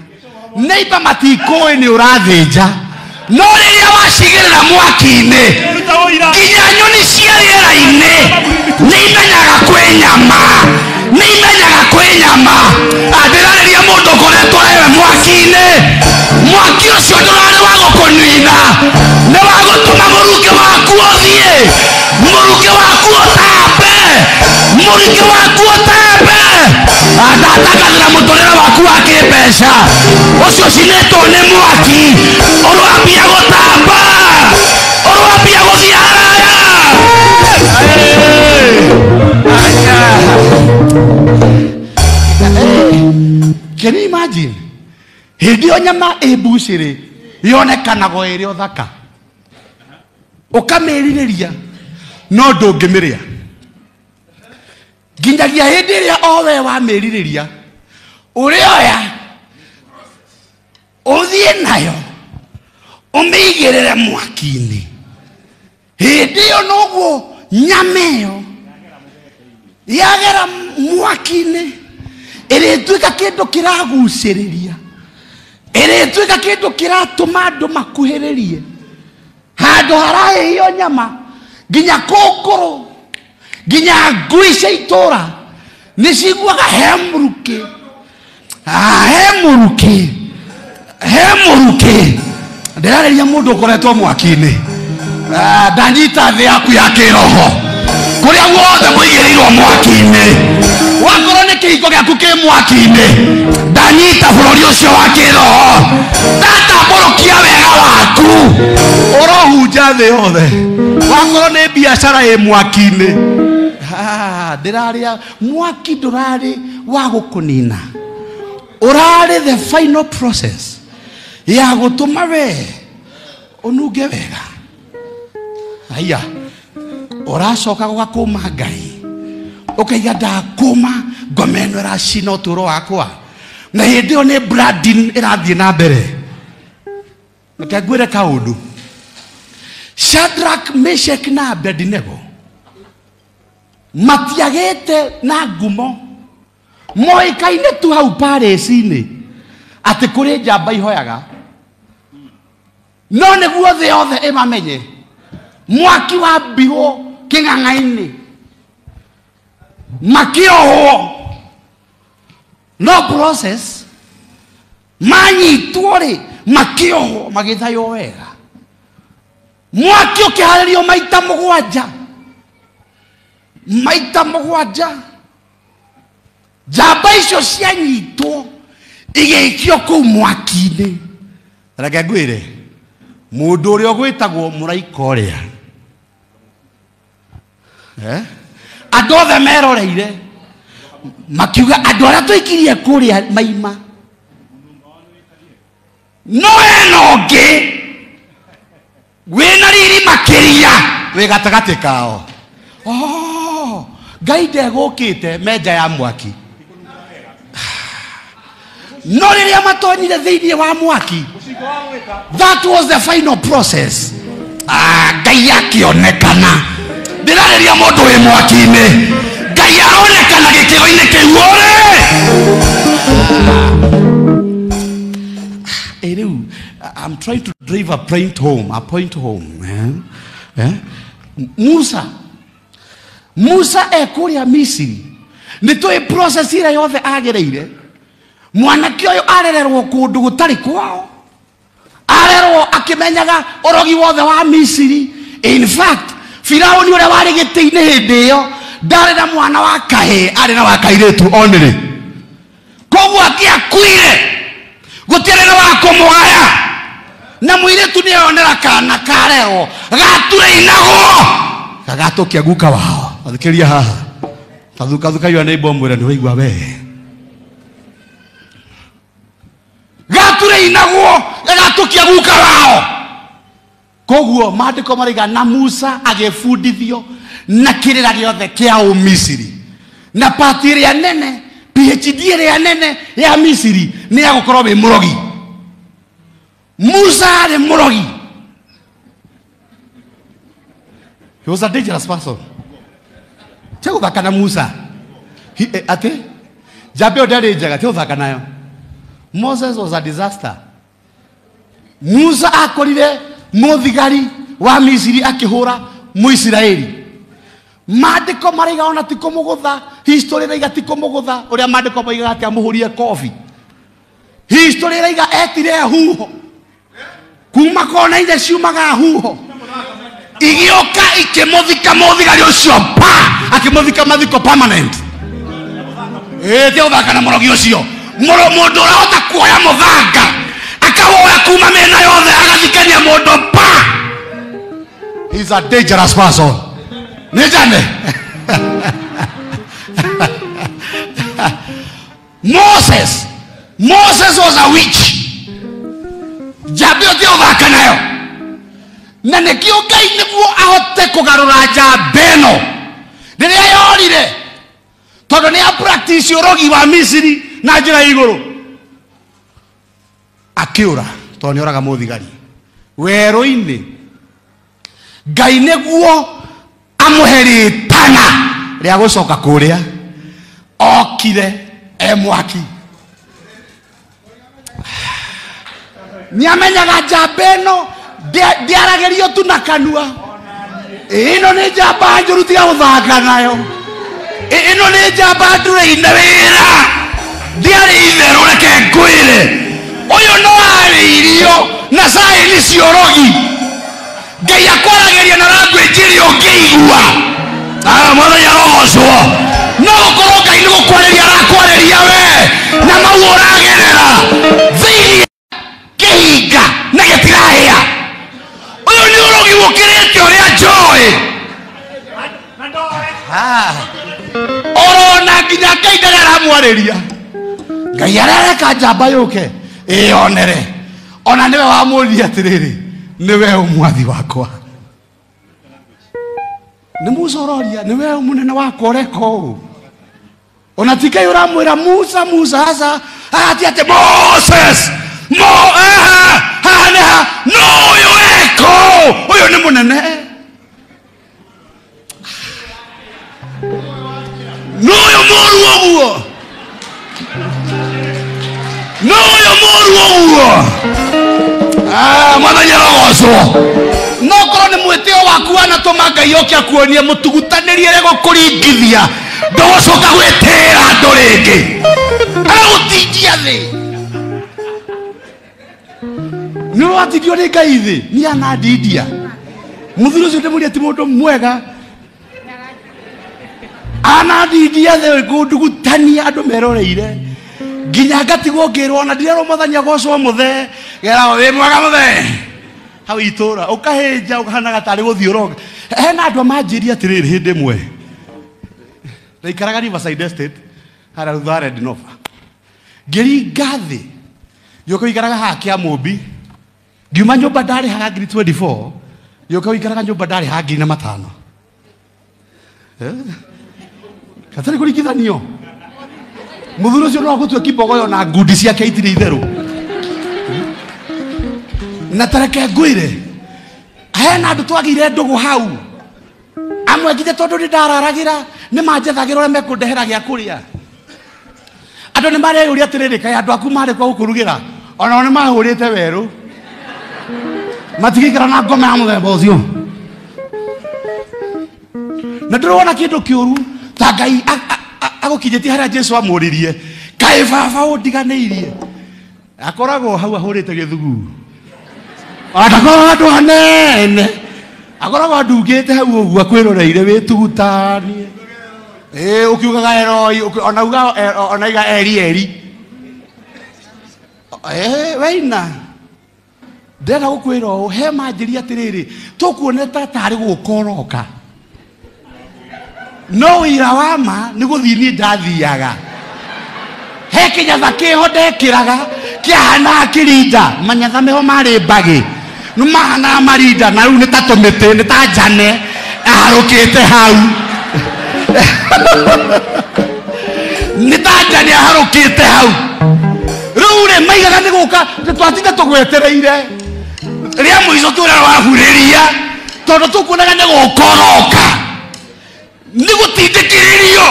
neighbor matikũĩ nĩ ũrathĩnja, no rĩrĩa wacigĩrĩra mwaki-inĩ nginya nyoni cia rĩera-inĩ nĩ imenyaga kwĩ nyama, nĩ imenyaga kwĩ nyama. Ndĩrarĩria mũndũ ũkoretwo ewe mwaki-inĩ, mwaki ũcio ndũrarĩ wa gũkũnina, nĩ wa gũtũma mũrukĩ waku ũthiĩ, mũrukĩ waku ũtambe, mũrukĩ waku ũtambe. Ndatangathĩra mũtũrĩre waku wa kĩmbeca ũcio ũcinĩtwo nĩ mwaki, ũrwambia gũtamba, ũrwambia gũthiĩ haraya. Can you imagine? Hĩndĩ ĩyo nyama ĩ mbucĩrĩ yonekanaga o ĩrĩ o thaka, ũkamĩrirĩria no ndũngĩmĩrĩa nginyagia hĩndĩ ĩrĩa o we wamĩrirĩria ũrĩoya ũthiĩ nayo ũmĩigĩrĩre mwaki-inĩ. Hĩndĩ ĩyo noguo nyama ĩyo yagera mwaki-inĩ ĩrĩtuĩka kĩndũ kĩragucĩrĩria, Ĩrĩtuĩka kĩndũ kĩratũma andũ makuhĩrĩrie. Handũ harahĩhio nyama nginya kũngũrũ nginya ngui cia itũra nĩ ciguaga he mũrukĩ. He mũrukĩ. He mũrukĩ. Ndĩrarĩria mũndũ ũkoretwo mwaki-inĩ. Ndanyita thĩ yaku ya kĩroho. Kũrĩa guothe mũigĩrĩirwo mwaki-inĩ. Wakorwo nĩ kĩhingo gĩaku kĩ mwaki-inĩ. Ndanyita bũrũri ũcio wa kĩroho. Ndatambũrũkia wega waku. Ũrohunja thĩ yothe. Wakorwo nĩ biacara ĩ mwaki-inĩ. Ndĩrarĩa mwaki ndũrarĩ wa gũkũnina. Ũrarĩ the final process ya gũtũma we ũnunge wega. Haiya, ũracoka gũgakũma Ngai. Ũkaiga ndakũma ngoma ĩno ĩracina ũtũũro wakwa. Na hĩndĩ ĩyo nĩ branding ĩrathiĩ na mbere. Reke ngwĩre kaũndũ. Shadrach, Meshach na Abednego matiagĩte na ngumo moĩkaine tu hau palace-inĩ atĩ kũrĩ njamba ihoyaga, no nĩguo thĩ yothe ĩmamenye. Mwaki wambirwo kĩng'ang'a-inĩ makĩohwo, no process manyitwo rĩ makĩohwo magĩthaywo wega. Mwaki ũkĩharĩrio maita mũgwanja, maita mũgwanja. Njamba icio cianyitwo igĩikio kũu mwaki-inĩ. Reke ngwĩre, mũndũ ũrĩa ũgwĩtagwo mũraika ũrĩa, andũ othe meroreire makiuga andũ arĩa tũikirie kũrĩa maima, no ena ũngĩ wĩna riri makĩria wĩ gatagatĩ kao. Oh, Ngai ndegũkĩte menja ya mwaki. No rĩrĩa matonyire thĩinĩ wa mwaki, that was the final process. Ngai akĩonekana. Ndĩrarĩria mũndũ wĩ mwaki-inĩ. Ngai aronekana gĩkĩro-inĩ kĩu ũrĩ. Rĩu, I'm trying to drive a point home, a point home. Musa e kũrĩa Misiri. Nĩ tũĩ process ĩrĩa yothe agereire. Mwanake ũyũ arererwo kũndũ gũtarĩ kwao. Arerwo akĩmenyaga ũrogi wothe wa Misiri. In fact, Firaũni ũrĩa warĩ gĩtĩ-inĩ hĩndĩ ĩyo ndarĩ na mwana wa kahĩĩ, arĩ na wa kairĩtu onĩrĩ. Koguo angĩakuire gũtiarĩ na wa kũmũgaya. Na mũirĩtu nĩeyonera kana karerwo gaturĩinagwo gagatũkia guka wao. Athikĩria haha, tathukathuka yua neighbor mwĩre nĩ waigua we. Gaturĩinagwo gagatũkia guka wao. Koguo maandĩko maraiga na Musa agĩbundithio na kĩrĩra gĩothe kĩa Ũmisiri. Na pati ĩrĩa nene, PhD ĩrĩa nene ya Misiri nĩ ya gũkorwo wĩ mũrogi. Musa arĩ mũrogi. He was a dangerous person. Tia gũthaka na Musa. Atĩ njamba ĩyo ndarĩ njega, tia gũthaka nayo. Moses was a disaster. Musa akorire mũthigari wa Misiri akĩhũra Mũisiraeli. Maandĩko maraiga ona ti kũmũgũtha, history ĩraiga ti kũmũgũtha, ũrĩa maandĩko moigaga atĩ amũhũrie kobi. History ĩraiga etire huho kuma kona-inĩ ciumaga huho igĩũka ikĩmũthika mũthigari ũcio pa, akĩmũthika mathiko permanent. Ĩ ti gũthaka na mũrogi ũcio. Mũndũ ũrahota kuoya mũthanga akawoya kuma mĩena yothe agathikania mũndũ pa. He's a dangerous person. Nĩ njane. Moses was a witch. Njamba ĩyo ti gũthaka nayo. Na nĩkĩo Ngai nĩguo ahote kũgarũra njamba ĩno rĩrĩa yorire, tondũ nĩ a practice ũrogi wa Misiri na njĩra ya igũrũ, akĩũra tondũ nĩ oraga mũthigari werũ-inĩ. Ngai nĩguo amũhe rĩtana rĩa gũcoka kũrĩa okire e mwaki. Nĩamenyaga njamba ĩno ndĩaragĩrio tu na kanua. Ĩno nĩ njamba njũru tiga gũthaka nayo. Ĩno nĩ njamba ndũrĩine wĩra. Ndĩarĩ itherũ reke ngwĩre. Ũyũ no arĩirio na caĩni ciorogi. Ngai akwaragĩria na language ĩrĩa ũngĩigua. Mwathani arogocwo. No gũkorwo Ngai nĩ gũkwarĩria arakwarĩria we na mau ũragerera thĩinĩ kĩhinga na gĩtirahĩa. Ũyũ nĩ ũrogi ũkĩrĩte ũrĩa njoĩ. Orona nginya Ngai ndarĩ aramwarĩria. Ngai arareka njamba yũke ĩyonere. Ona nĩwe wamũria atĩrĩrĩ, nĩwe mwathi wakwa. Nĩ Musa ũroria, nĩwe mũnene wakwa ũreka ũũ. Ona ti Ngai ũramwĩra Musa, Musa, aca, ti atĩ Moses, mo, haha nĩ ha, no ũyũ eka ũũ, ũyũ nĩ mũnene. No ũyũ mũũru ũguo. No ũyũ mũũru ũguo. Mwathani arogocwo. No korwo nĩ mwĩtĩo waku wanatũma Ngai oke akuonie mũtugutanĩrie ũrĩa gũkũringithia, ndũgũcoka gwĩtĩĩra andũ rĩngĩ. Agũtindia thĩ. Nĩ ũratindio nĩ Ngai thĩ, nĩ anandindia. Mũthuri ũcio ndĩmũrie ti mũndũ mwega. Anandindia thĩ kũndugutania andũ meroreire. Nginya ngatigwo ngĩrwo ona ndirerwo Mwathani agocwo mũthee. Geragwo wĩ mwega mũthee. Hau itũra ũkahĩnja ũkahanaga tarĩ gũthiĩ ũroga. Hena andũ amanjĩria atĩrĩrĩ hĩndĩ ĩmwe. Ndaikaraga Riverside Estate harĩa thutha wa Red Nova. Ngĩringa thĩ ngĩũka gũikaraga haha Kĩamũmbi. Ngiuma nyũmba ndarĩhaga ngiri 24, ngĩũka gũikaraga nyũmba ndarĩhaga ngiri na matano. Gatarĩ kũringithanio. Mũthuri ũcio no agũtue kibogoyo na ngundi ciake itirĩ itherũ. Na tareke ngwĩre, hena andũ twagĩire ndũgũ hau. Amwe nginya tondũ nĩ ndararagĩra nĩ manjethagĩra ũrĩa mekũndehera gĩa kũrĩa. Andũ nĩ mareyũria atĩrĩrĩ, kaĩ andũ aku marĩ kwa gũkũrugĩra? Onao nĩ mahũrĩte werũ. Matigĩikara na ngoma ya mũthemba ũcio. Na ndĩrona kĩndũ kĩũru ta Ngai agũkinyĩtie harĩa Jesu amũririe, kaĩ baba ũndiganĩirie? Akoragwo hau ahũrĩte gĩthugu. Ona ndakoragwo handũ hanene. Akoragwo andungĩte hau ũguo akwĩroreire wĩtugutanie. Ũkiugaga Eloi, ona uga ona iga Eli Eli. Weina. Ndĩrenda gũkwĩra ũũ, he manjĩria atĩrĩrĩ, tũkuonete tarĩ gũka ũroka. No wĩra wa ma nĩ gũthiĩ niĩ ndathiaga. He kĩnyatha kĩho ndekĩraga kĩahanaga kĩrinda, manyatha meho marĩ mbagĩ. Nĩ mahanaga marinda na rĩu nĩ ta tũmĩtĩ, nĩ ta njane aharũkĩte hau. Nĩ ta njane aharũkĩte hau. Rĩu rĩ maigaga nĩ gũka, twatinda tũgwetereire. Rĩa mũico tũrĩa wahurĩria, tondũ tũkuonaga nĩ gũka ũroka. Nĩ gũtindĩkĩrĩrio.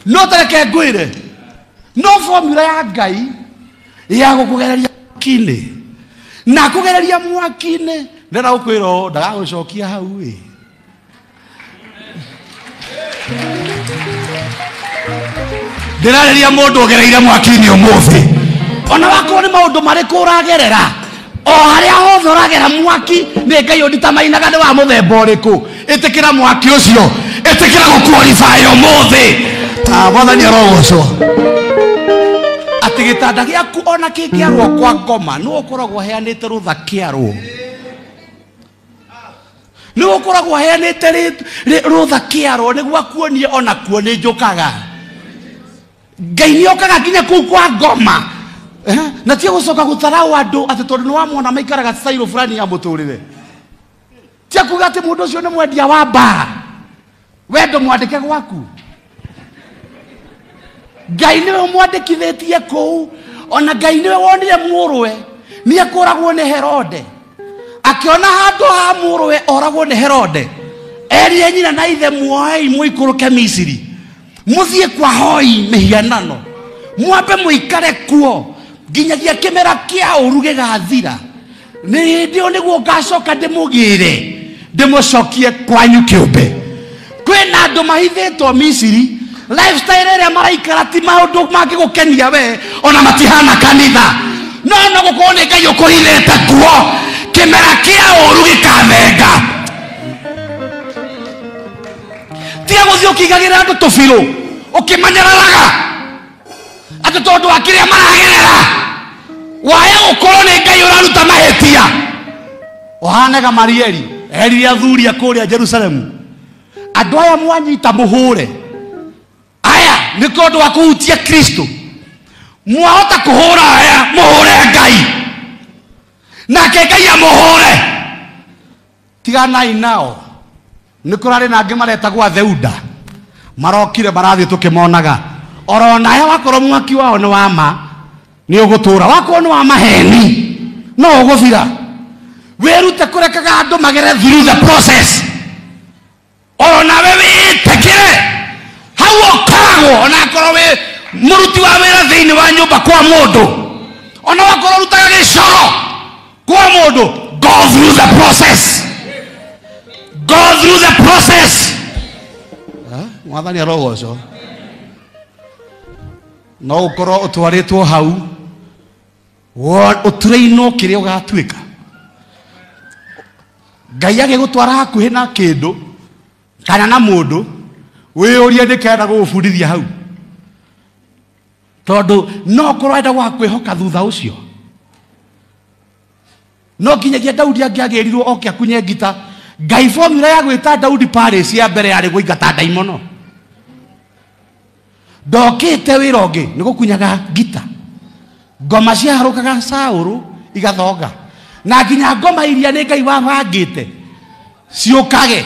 No tareke ngwĩre, no formula ya Ngai ya gũkũgereria mwaki-inĩ. Na kũgereria mwaki-inĩ, ndĩrenda gũkwĩra ũũ, ndagagũcokia hau ĩ. Ndĩrarĩria mũndũ ũgereire mwaki-inĩ ũmũthĩ. Ona wakorwo nĩ maũndũ marĩkũ ũragerera, o harĩa hothe ũragera mwaki, nĩ Ngai ũnditamainaga nĩ wa mũthemba ũrĩkũ. Ĩtĩkĩra mwaki ũcio, ĩtĩkĩra gũqualify ũmũthĩ. Mwathani arogocwo. Atĩ gĩtanda gĩaku ona kĩngĩarwo kwa ngoma, nĩwe ũkoragwo ũheanĩte rũtha kĩarwo. Nĩwe ũkoragwo ũheanĩte rũtha kĩarwo nĩguo akuonie ona kuo nĩ njũkaga. Ngai nĩ okaga nginya kũu kwa ngoma. Na ti gũcoka gũtharau andũ atĩ tondũ nĩ wamona maikaraga style fulani ya mũtũrĩre. Ti akuga atĩ mũndũ ũcio nĩ mwendia wa mbaa. We ndũmwandĩke gwaku. Ngai nĩwe ũmwandĩkithĩtie kũu. Ona Ngai nĩwe wonire mũrũwe nĩ akũragwo nĩ Herode. Akĩona handũ ha mũrũwe oragwo nĩ Herode, erire nyina na ithe muoei mũikũrũke Misiri, mũthiĩ kwa hoi mĩhianano, mwambe mũikare kuo. Nginyagia kĩmera kĩa ũru gĩgathira. Nĩ hĩndĩ ĩyo nĩguo ngacoka ndĩmũgĩre, ndĩmũcokie kwanyu kĩũmbe. Kwĩna andũ mahithĩtwo Misiri, lifestyle ĩrĩa maraikara ti maũndũ mangĩgũkenia we, ona matihana kanitha. No no gũkorwo nĩ Ngai ũkũhithĩte kuo, kĩmera kĩa ũru gĩkathenga. Tiga gũthiĩ ũkĩigagĩra andũ tũbirũ, ũkĩmanyararaga atĩ tondũ wa kĩrĩa maragerera, waya gũkorwo nĩ Ngai ũraruta mahĩtia. Ũhane Gamalieli, erire athuri a kũrĩa Jerusalemu, andũ aya mwanyita mũhũre, aya nĩ tondũ wa kũhutia Kristo, mwahota kũhũra aya, mũhũre Ngai, nake Ngai amũhũre. Tiganai nao. Nĩ kũrarĩ na angĩ maretagwo atheuda, marokire marathiĩ tũkĩmonaga. Oro nawe wakorwo mwaki wao nĩ wa ma, nĩ ũgũtũra, wakorwo nĩ wa maheni, no ũgũthira. Wĩrute kũrekaga andũ magere through the process. Oro nawe wĩtĩkĩre hau ũkoragwo, ona akorwo wĩ mũruti wa wĩra thĩinĩ wa nyũmba kwa mũndũ, ona wakorwo ũrutaga gĩcoro kwa mũndũ, go through the process. Go through the process. Mwathani arogocwo. No ũkorwo ũtwarĩtwo hau, ũtũrainwo kĩrĩa ũgatuĩka. Ngai agĩgũtwara hakuhĩ na kĩndũ kana na mũndũ, wĩyũrie nĩkenda gũgũbundithia hau, tondũ no ũkorwo enda gwakwĩhoka thutha ũcio. No nginyagia Daudi angĩagĩrirwo oke akunye ngita, Ngai formula ya gwĩta Daudi Paris ya mbere yarĩ gũingata ndaimono. Ndokĩte wĩra ũngĩ nĩ gũkunyaga ngita. Ngoma ciaharũkaga Saũlũ igathonga, na nginya ngoma iria nĩ Ngai wabangĩte ciũkage.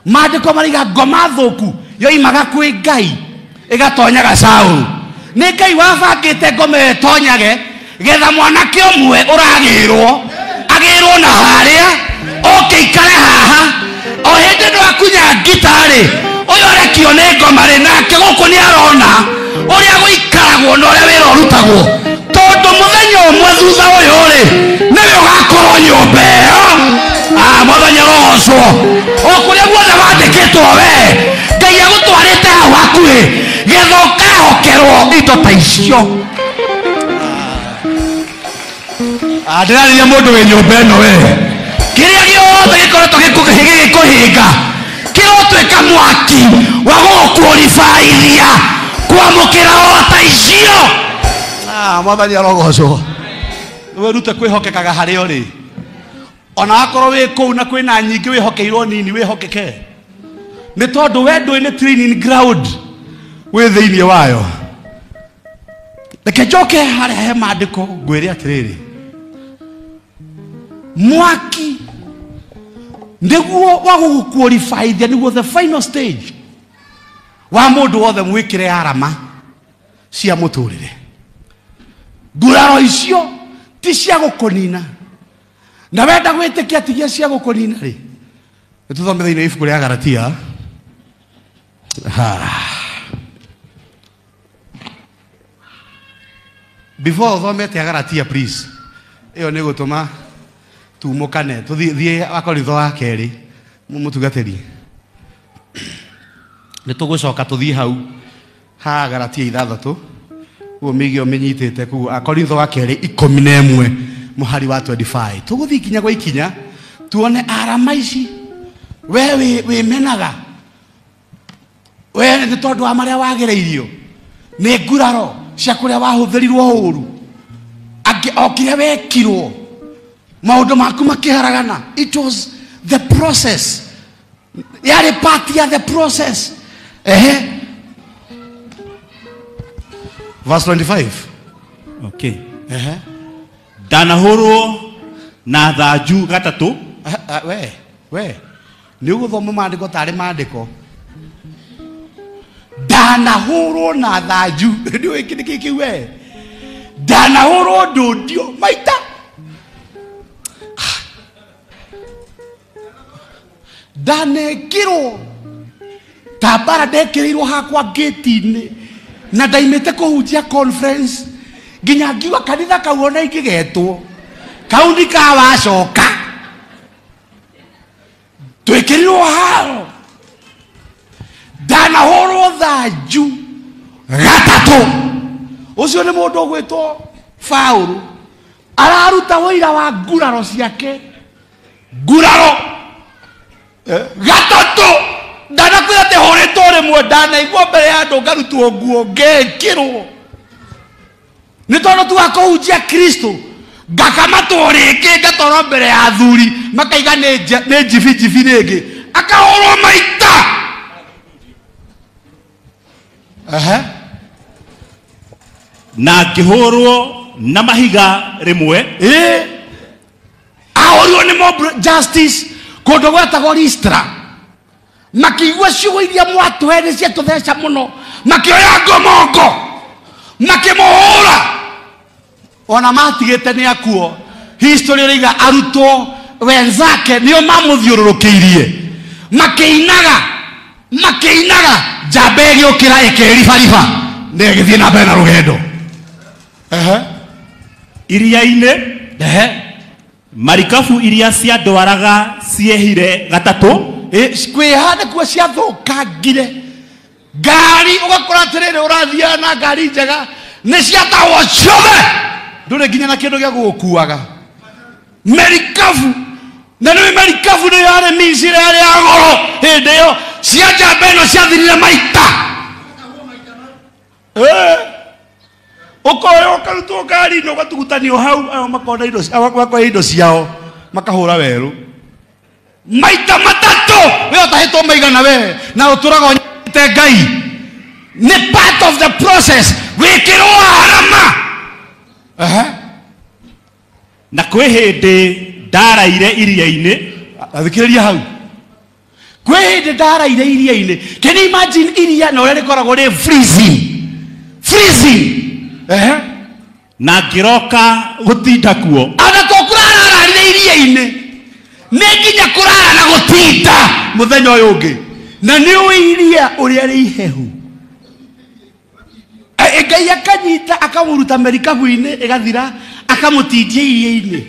Maandĩko maraiga ngoma thũku yoimaga kwĩ Ngai ĩgatonyaga Saũlũ. Nĩ Ngai wabangĩte ngoma ĩyo ĩtonyage getha mwanake ũmwe ũragĩrwo agĩrwo na harĩa oke ikare haha. O hĩndĩ ĩno akunya ngita-rĩ, ũyũ arekio nĩ ngoma rĩ, nake gũkũ nĩ arona ũrĩa gũikaragwo na ũrĩa wĩra ũrutagwo, tondũ mũthenya ũmwe thutha ũyũ rĩ, nĩwe ũgakorwo nyũmba ĩyo. Mwathani arogocwo. O kũrĩa guothe wandĩkĩtwo we, Ngai agũtwarĩte hau hakuhĩ getha ũkehokerwo indo ta icio. Ndĩrarĩria mũndũ wĩ nyũmba ĩno we, kĩrĩa gĩothe gĩkoretwo gĩgĩkũhinga kĩrotuĩka mwaki wa gũgũkuoribaithia kwamũkĩra o ta icio. Mwathani arogocwo. Wĩrute kwĩhokekaga harĩa ũrĩ, ona akorwo wĩ kũu na kwĩna nyingĩ wĩhokeirwo nini, wĩhokeke, nĩ tondũ we ndũĩ nĩ training ground wĩ thĩinĩ wayo. Reke njoke harĩa he maandĩko ngwĩre atĩrĩrĩ, mwaki nĩguo wa gũgũkuoribaithia, nĩguo the final stage wa mũndũ wothe mwĩkĩre arama cia mũtũrĩre. Nguraro icio ti cia gũkũnina, na wenda gwĩtĩkia tigia cia gũkũnina rĩ, nĩtũthome thĩinĩ wa ibuku rĩa Galatia. Before ũthomete Galatia please, ĩyo nĩ gũtũma tumũkane tũthiĩ Akorintho wa kerĩ, mũtungatĩri, nĩ tũgũcoka tũthiĩ hau ha Galatia 6, ũguo mĩigĩ ũmĩnyitĩte kũu Akorintho wa kerĩ 11 mũhari wa 25. Tũgũthiĩ ikinya kwa ikinya tuone arama ici we wĩmenaga we nĩ tondũ wa marĩa wagereirio, nĩ nguraro cia kũrĩa wahũthĩrirwo ũru, angĩ o kĩrĩa wekirwo, maũndũ maku makĩharagana. It was the process, yarĩ part ya the process. Verse 25. Okay. Ndanahũrwo na thanju gatatũ. We nĩ ũgũthoma maandĩko tarĩ maandĩko. Ndanahũrwo na thanju. Nĩ ũĩ kĩndũ kĩu kĩu we? Ndanahũrwo ndũndio maita. Ndanekĩrwo ta mbara ndekĩrĩirwo hakwa ngĩti-inĩ, na ndaimĩte kũhunjia conference, Nginya ngiuga kanitha kau ona ingĩgetwo kau ndikawacoka twĩkĩrirwo haro ndanahũrwo thanju gatatũ. Ũcio nĩ mũndũ ũgwĩtwo Paũlũ araruta wĩira wa nguraro ciake nguraro gatatũ. Ndanakwĩra atĩ hũrĩtwo rĩmwe ndanaigua mbere ya andũ ngarutwo nguo ngekĩrwo nĩ tondũ tu wa kũhunjia Kristo ngakamatwo rĩngĩ ngatwarwo mbere ya athuri makaiga nĩ njibi rĩngĩ akahũrwo maita. Na akĩhũrwo na mahiga rĩmwe. Ahũrirwo nĩ mob justice kũndũ gwetagwo Listra. Makĩigua ciugo iria mwatũhe nĩ ciatũtheca mũno makĩoya ngomongo makĩmũhũra ona matigĩte nĩ akuo. History ĩraiga arutwo wenzake nĩo mamũthiũrũrũkĩirie makĩinaga njamba ĩgĩũkĩra ĩkĩribariba na ĩgĩthiĩ na mbere na rũgendo. Iria-inĩ marikabu iria ciandwaraga ciehire gatatũ. Kwĩhanda kuo ciathũkangire ngari ũgakora atĩrĩrĩ ũrathiaga na ngari njega nĩ ciatahwo ciothe ndũrĩ nginya na kĩndũ gĩa gũgũkuaga. Merikabu na nĩ merikabu nĩ yarĩ Misiri yarĩ ya goro hĩndĩ ĩyo cia njamba ĩno ciathirire maita. Ũkoya ũkarutwo ngari-inĩ ũgatugutanio hau ayo makona indo makoya indo ciao makahũra werũ maita matatũ. We ũtahĩtwo maigana we na ũtũraga ũnyite Ngai nĩ part of the process wĩkĩrwo harama. Na kwĩ hĩndĩ ndaraire iria-inĩ. Athikĩrĩria hau kwĩ hĩndĩ ndaraire iria-inĩ. Can you imagine iria na ũrĩa rĩkoragwo rĩ freezing? Na ngĩroka gũtinda kuo. Ona to kũrara ararire iria-inĩ nĩ nginya kũrara na gũtinda mũthenya ũyũ ũngĩ. Na nĩ ũĩ iria ũrĩa rĩ ihehu. Ngai akanyita akamũruta merikabu-inĩ ĩgathira akamũtindia iria-inĩ.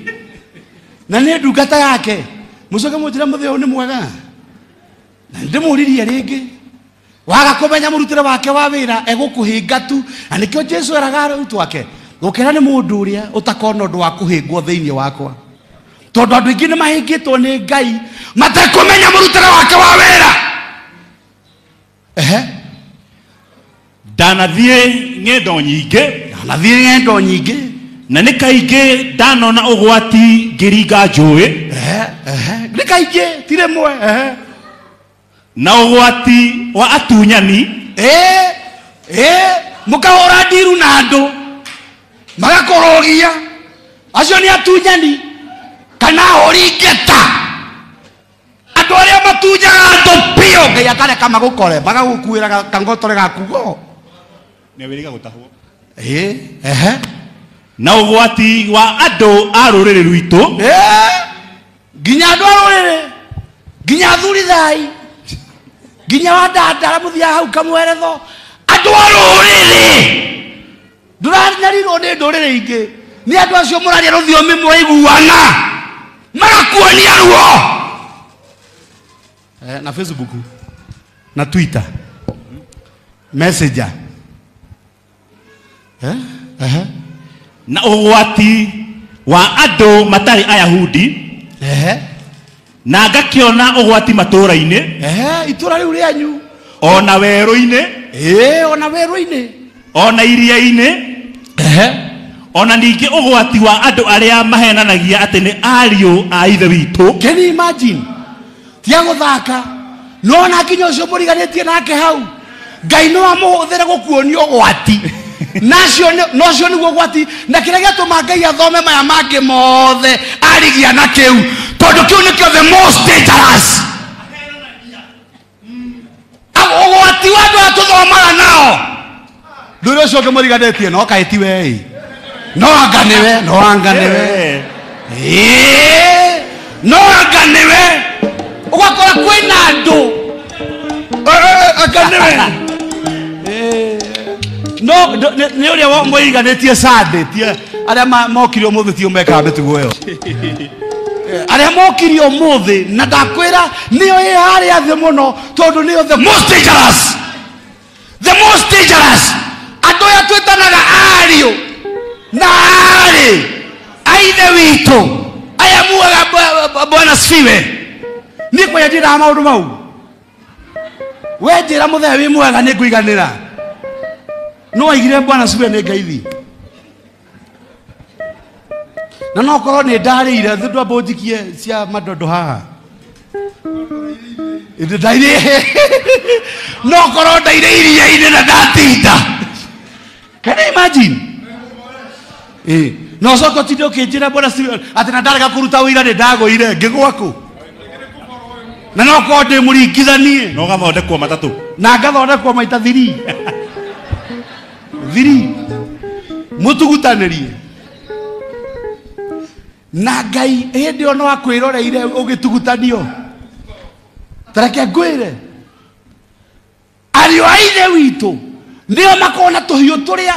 Na nĩ ndungata yake mũcoke mũnjĩre mũthĩ ũyũ nĩ mwega. Na ndĩmũririe rĩngĩ waga kũmenya mũrutĩre wake wa wĩra egũkũhĩnga tu. Na nĩkĩo Jesũ eraga arutwo ake gũkĩra nĩ mũndũ ũrĩa ũtakona ũndũ wa kũhĩngwo thĩinĩ wakwa tondũ andũ aingĩ nĩ mahĩngĩtwo nĩ Ngai matekũmenya mũrutĩre wake wa wĩra. Ndanathiĩ ng'endo nyingĩ. Ndanathiĩ ng'endo nyingĩ na nĩ kaingĩ ndanona ũgwati ngĩringa njũĩ. Nĩ kaingĩ ti rĩmwe. Na ũgwati wa atunyani. Mũkahũra ndiru na andũ magakũrũgia acio nĩ atunyani kana ahũri ngeta andũ arĩa matunyaga andũ biũ Ngai akareka magũkore magagũkuĩra kangotore gaku go nĩ wĩrĩga gũtahwo. Na ũgwati wa andũ a rũrĩrĩ rwitũ. Nginya andũ a rũrĩrĩ nginya athuri thai nginya wa dada arĩa mũthiaga hau kamweretho andũ a rũrĩrĩ ndũranyarirwo nĩ ndũrĩrĩ ingĩ nĩ andũ acio mũraria rũthiomi mũraiguana magakuonia ruo. Na Facebook na Twitter Messenger. Na ũgwati wa andũ matarĩ Ayahudi. Na ngakĩona ũgwati matũũra-inĩ. Itũũra rĩu rĩanyu ona werũ-inĩ. Ona werũ-inĩ ona iria-inĩ. Ona ningĩ ũgwati wa andũ arĩa mahenanagia atĩ nĩ ariũ a ithe witũ. Can you imagine? Tia gũthaka no na nginya ũcio mũriganĩtie nake hau Ngai no amũhũthĩre gũkuonia ũgwati nacio nocio nĩguo ũgwati. Na kĩrĩa gĩatũma Ngai athome maya mangĩ mothe arigia na kĩu tondũ kĩu nĩkĩo the most dangerous. Ũgwati wa andũ arĩa tũthomaga nao ndũrĩ ũcio ũngĩ mũriganĩtie no kaĩ ti we no anga nĩwe no anga nĩwe no anga nĩwe ũgakora kwĩna andũ anga nĩwe No nĩ ũrĩa mwĩiganĩtie Sunday ti arĩa mokire ũmũthĩ tio mekaga mĩtugo ĩyo. Arĩa mokire ũmũthĩ na ndakwĩra nĩyo ĩ harĩa thĩ mũno tondũ nĩyo the most dangerous. The most dangerous. Andũ aya twĩtanaga ariũ na aarĩ a Ithe witũ aya mugaga Bwana asifiwe. Niĩ kwanja ndindaga maũndũ mau. We njĩra mũthee wĩ mwega nĩ ngũiganĩra. No waigire Bwana asifiwe nĩ ngeithi. Na no korwo nĩ ndarĩire thĩ ndwamba ũnjikie cia madondo haha. No korwo ndaire iria-inĩ na ndatinda. Can you imagine? No coke ũtinde ũkĩnjĩra Bwana asifiwe atĩ na ndarega kũruta wĩira nĩ ndagũire ngĩgwa kũ. Na no korwo ndĩ mũringithanie. Na ũgathondekwo matatũ. Na ngathondekwo maita thiri. Thiri. Mũtugutanĩrie. Na Ngai hĩndĩ ĩyo no akwĩroreire ũgĩtugutanio. Ta reke ngwĩre. Ariũ a Ithe witũ nĩo makoragwo na tũhiũ tũrĩa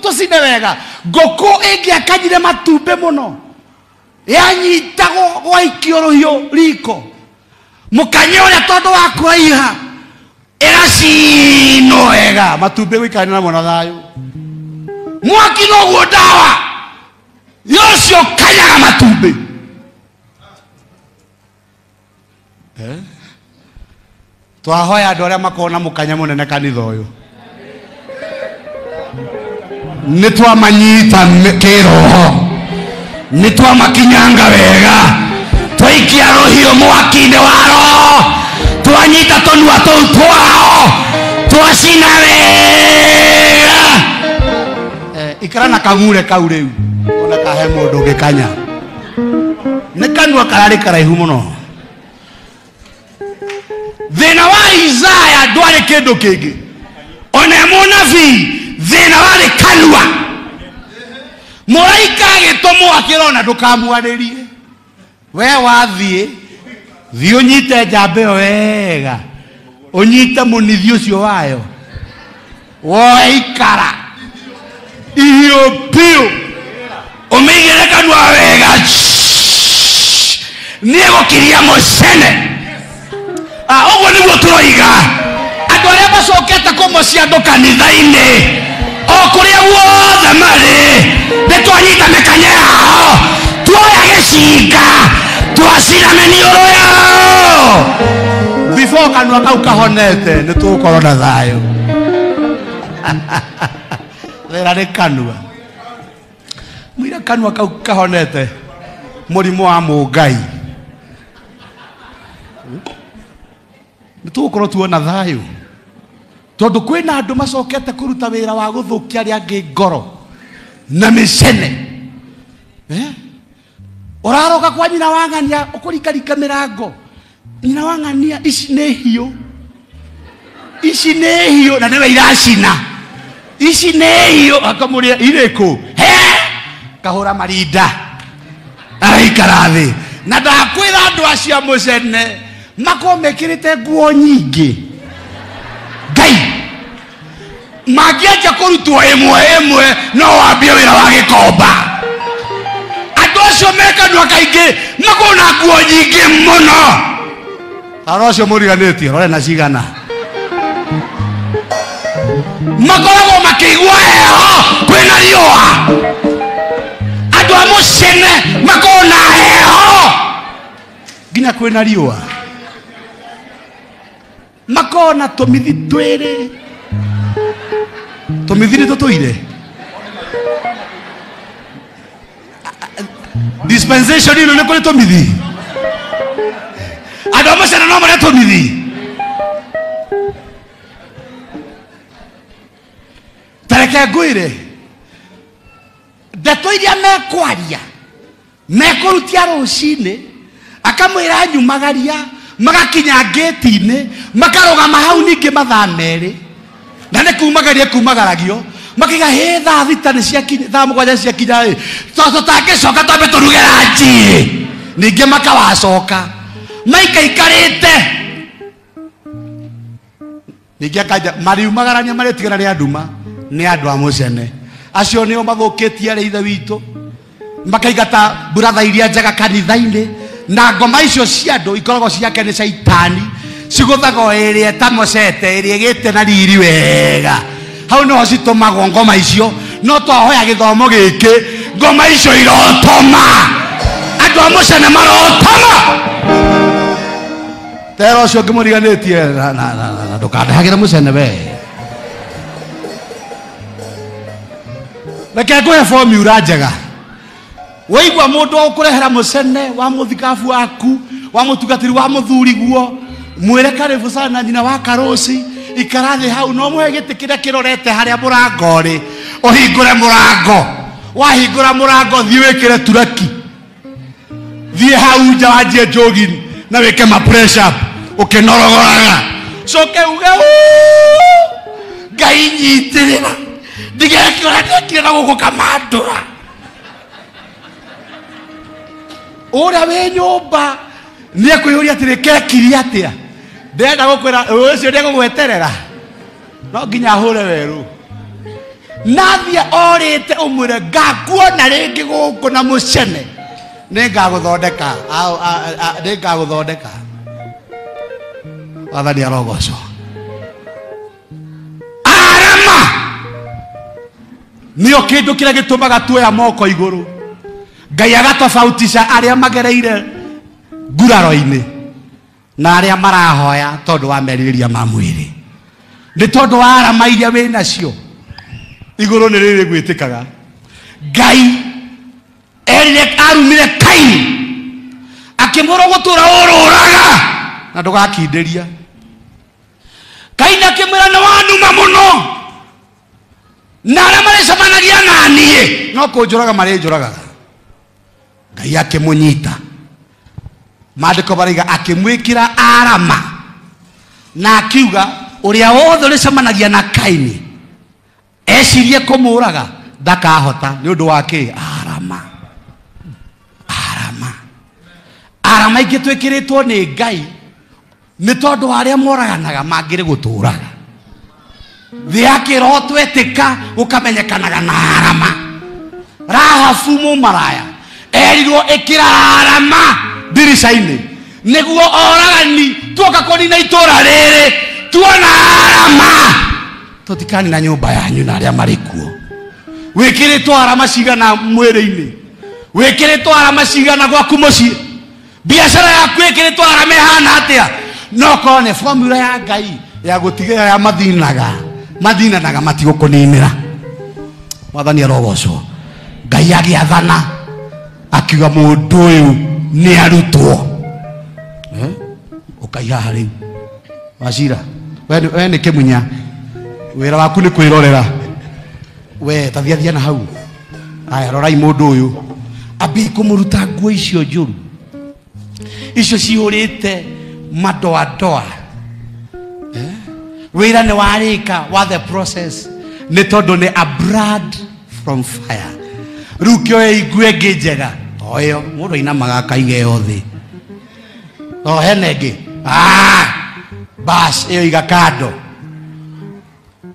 tũcine wega. Ngũkũ ĩngĩakanyire matumbĩ mũno yanyitagwo gwaikio rũhiũ riko. Mũkanye ũrĩa tondũ wa kũraiha ĩgacinwo wega matumbĩ gũikarania namo na thayũ. Mwaki noguo ndawa yocio kanyaga matumbĩ. Twahoya andũ arĩa makoragwo na mũkanya mũnene kanitha ũyũ. Nĩ twamanyita kĩroho. Nĩ twamakinyanga wega. Twaikia rũhiũ mwaki-inĩ wa roho. Twanyita tũnua tũu twao. Twacina wega. Ikara na kang'ure kau rĩu. Ona kahe mũndũ ũngĩkanya. Nĩ kanua kararĩ karaihu mũno. Thĩna wa Isaya ndwarĩ kĩndũ kĩngĩ. Ona mũnabii thĩna warĩ kanua. Mũraika agĩtũmwo akĩrona ndũkamwarĩrie. We wathiĩ thiĩ ũnyite njamba ĩyo wega. Ũnyite mũnithi ũcio wayo. Woe ikara. Ihiũ biũ. Ũmĩigĩre kanua wega. Nĩegũkiria mũcene. Ũguo nĩguo tũroiga. Andũ arĩa macokete kũmocia andũ kanitha-inĩ o kũrĩa guothe marĩ nĩ twanyita mĩkanya yao tuoya gĩcinga twacina mĩniũrũ yao. Before kanua kau kahonete nĩ tũgũkorwo na thayũ. Thĩna nĩ kanua. Mũira kanua kau kahonete mũrimũ wa mũngai. Nĩ tũgũkorwo tuona thayũ. Tondũ kwĩna andũ macokete kũruta wĩra wa gũthũkia arĩa angĩ ngoro na mĩcene. Ũraroka kwa nyina wa ng'ania ũkũrikarika mĩrango. Nyina wa ng'ania ici nĩ hiũ. Ici nĩ hiũ na nĩwe iracina. Ici nĩ hiũ akamũria irĩkũ. He! Kahũra marinda. Araikara thĩ. Na ndakwĩra andũ acio a mũcene makorwo mekĩrĩte nguo nyingĩ. Ngai mangĩanjia kũrutwo ĩmwe ĩmwe no wambie wĩra wa gĩkomba. Andũ acio mekanua kaingĩ makorwo na nguo nyingĩ mũno. Arĩa acio mũriganĩtie rore na cigana. Makoragwo makĩigua heho kwĩna riũa. Andũ a mũcene makoragwo na heho nginya kwĩna riũa. Makoragwo na tũmithi twĩrĩ. Tũmithi nĩ tũtũire. Dispensation ĩno nĩ kũrĩ tũmithi. Andũ a mũcene no marĩa tũmithi. Ta reke ngwĩre ndeto iria mekwaria mekũrutia rũcinĩ akamwĩra nyumagaria magakinya ngĩti-inĩ makarũgama hau ningĩ mathaa merĩ na nĩ kumagaria kumagaragio makiga hĩ thaa thita nĩ ciakinya thaa mũgwanja ciakinya ĩ tũtangĩcoka twambe tũruge ranji ĩ ningĩ makawacoka maikaikarĩte Ningĩ akanja mariumagarania marĩtigana nĩ anduma nĩ andũ a mũcene acio nĩo mathũkĩtie arĩa ithe witũ makaigata buratha iria njega kanitha-inĩ na ngoma icio cia andũ ikoragwo ciake nĩ caitani cigũthagwo ĩrĩa ĩtamocete ĩrĩa ĩgĩte na riri wega hau nĩho citũmagwo ngoma icio no twahoya gĩthomo gĩkĩ ngoma icio irotoma andũ a mũcene marotoma tera ũcio ngĩmũriganĩtie na ndũkandehagĩre mũcene we reke ngũhe formula njega waigua mũndũ ũkũrehera mũcene wa mũthikabu waku wa mũtungatĩri wa mũthuriguo mwĩre karibu sana nyina wa karũci ikara thĩ hau no mũhe gĩtĩ kĩrĩa kĩrorete harĩa mũrango rĩ ũhingũre mũrango wahingũra mũrango thiĩ wĩkĩre turaki thiĩ hau nja wanjie jogging na wĩke ma press up ũkĩnorogoraga coke uge Ngai nyitĩrĩra ndigeke ũrĩa ndekire na gũkũ kamandũra ũrĩa wĩ nyũmba nĩ ekwĩyũria atĩrĩ kekire atĩa ndĩrenda gũkwĩra ũcio nĩegũgweterera no nginya ahũre werũ nathiĩ orĩte ũmwĩre ngakuona rĩngĩ gũkũ na mũcene nĩngagũthondeka nĩngagũthondeka wathani arogocwo arama nĩo kĩndũ kĩrĩa gĩtũmaga tuoya moko igũrũ Ngai agatofautisha arĩa magereire nguraro-inĩ na arĩa marahoya tondũ wa merirĩria ma mwĩrĩ nĩ tondũ wa arama iria wĩ nacio igũrũ nĩ rĩrĩ gwĩtĩkaga Ngai erire arumire Kaini akĩmwĩra gũtũra ũrũraga na ndũgakindĩria Kaini akĩmwĩra nĩ wanuma mũno na arĩa marĩcemanagia na niĩ no kũnjũraga marĩnjũragaga Ngai akĩmũnyita maandĩko maraiga akĩmwĩkĩra arama na akiuga ũrĩa wothe ũrĩcemanagia na Kaini ecirie kũmũraga ndakahota nĩ ũndũ wa kĩ arama arama arama ingĩ twĩkĩrĩtwo nĩ Ngai nĩ tondũ wa arĩa moraganaga mangĩrĩ gũtũraga thĩ ya kĩroho twetĩka gũkamenyekanaga na arama Rahabu mũmaraya erirwo ĩkĩra arama ndirica-inĩ nĩguo oragani tuoka kũnina itũra rĩrĩ tuona arama tũtikanina nyũmba yanyu na arĩa marĩ kuo wĩkĩrĩtwo arama cigana mwĩrĩ-inĩ wĩkĩrĩtwo arama cigana gwaku mũciĩ biacara yaku ĩkĩrĩtwo arama ĩhana atĩa no korwo nĩ formula ya Ngai ya gũtigĩrĩra arĩa mathinanaga matigũkũninĩra mwathani arogocwo Ngai agĩathana akiuga mũndũ ũyũ nĩ arutwo ũkai haha rĩu Wacira we nĩ kĩmunya wĩra waku nĩ kwĩrorera we tathiathia na hau aya rorai mũndũ ũyũ ambie kũmũruta nguo icio njũru icio cihũrĩte madoadoa wĩra nĩ warĩka wa the process nĩ tondũ nĩ a blood from fire rĩu kĩoe igue ĩngĩ njega to ĩyo mũndũ ainamaga akaiga ĩyo thĩ to hena ĩngĩ bas ĩyo iga kando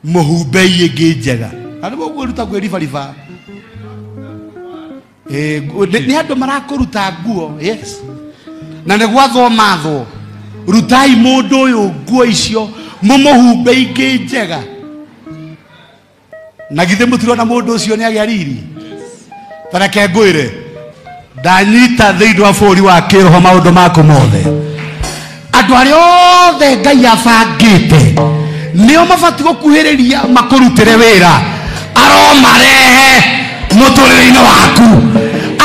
mũhumbei ĩngĩ njega na nĩ mũkwĩruta kwĩribariba nĩ andũ marakũruta nguo yes na nĩ gwathwo mathwo rutai mũndũ ũyũ nguo icio mũmũhumbe ingĩ njega na githĩ mũtirona mũndũ ũcio nĩ agĩa riri ta reke ngwĩre ndanyita thĩinĩ wa bũrũri wa kĩroho maũndũ maku mothe andũ arĩa othe Ngai abangĩte nĩo mabatiĩ gũkuhĩrĩria makũrutĩre wĩra aromarehe mũtũrĩre-inĩ waku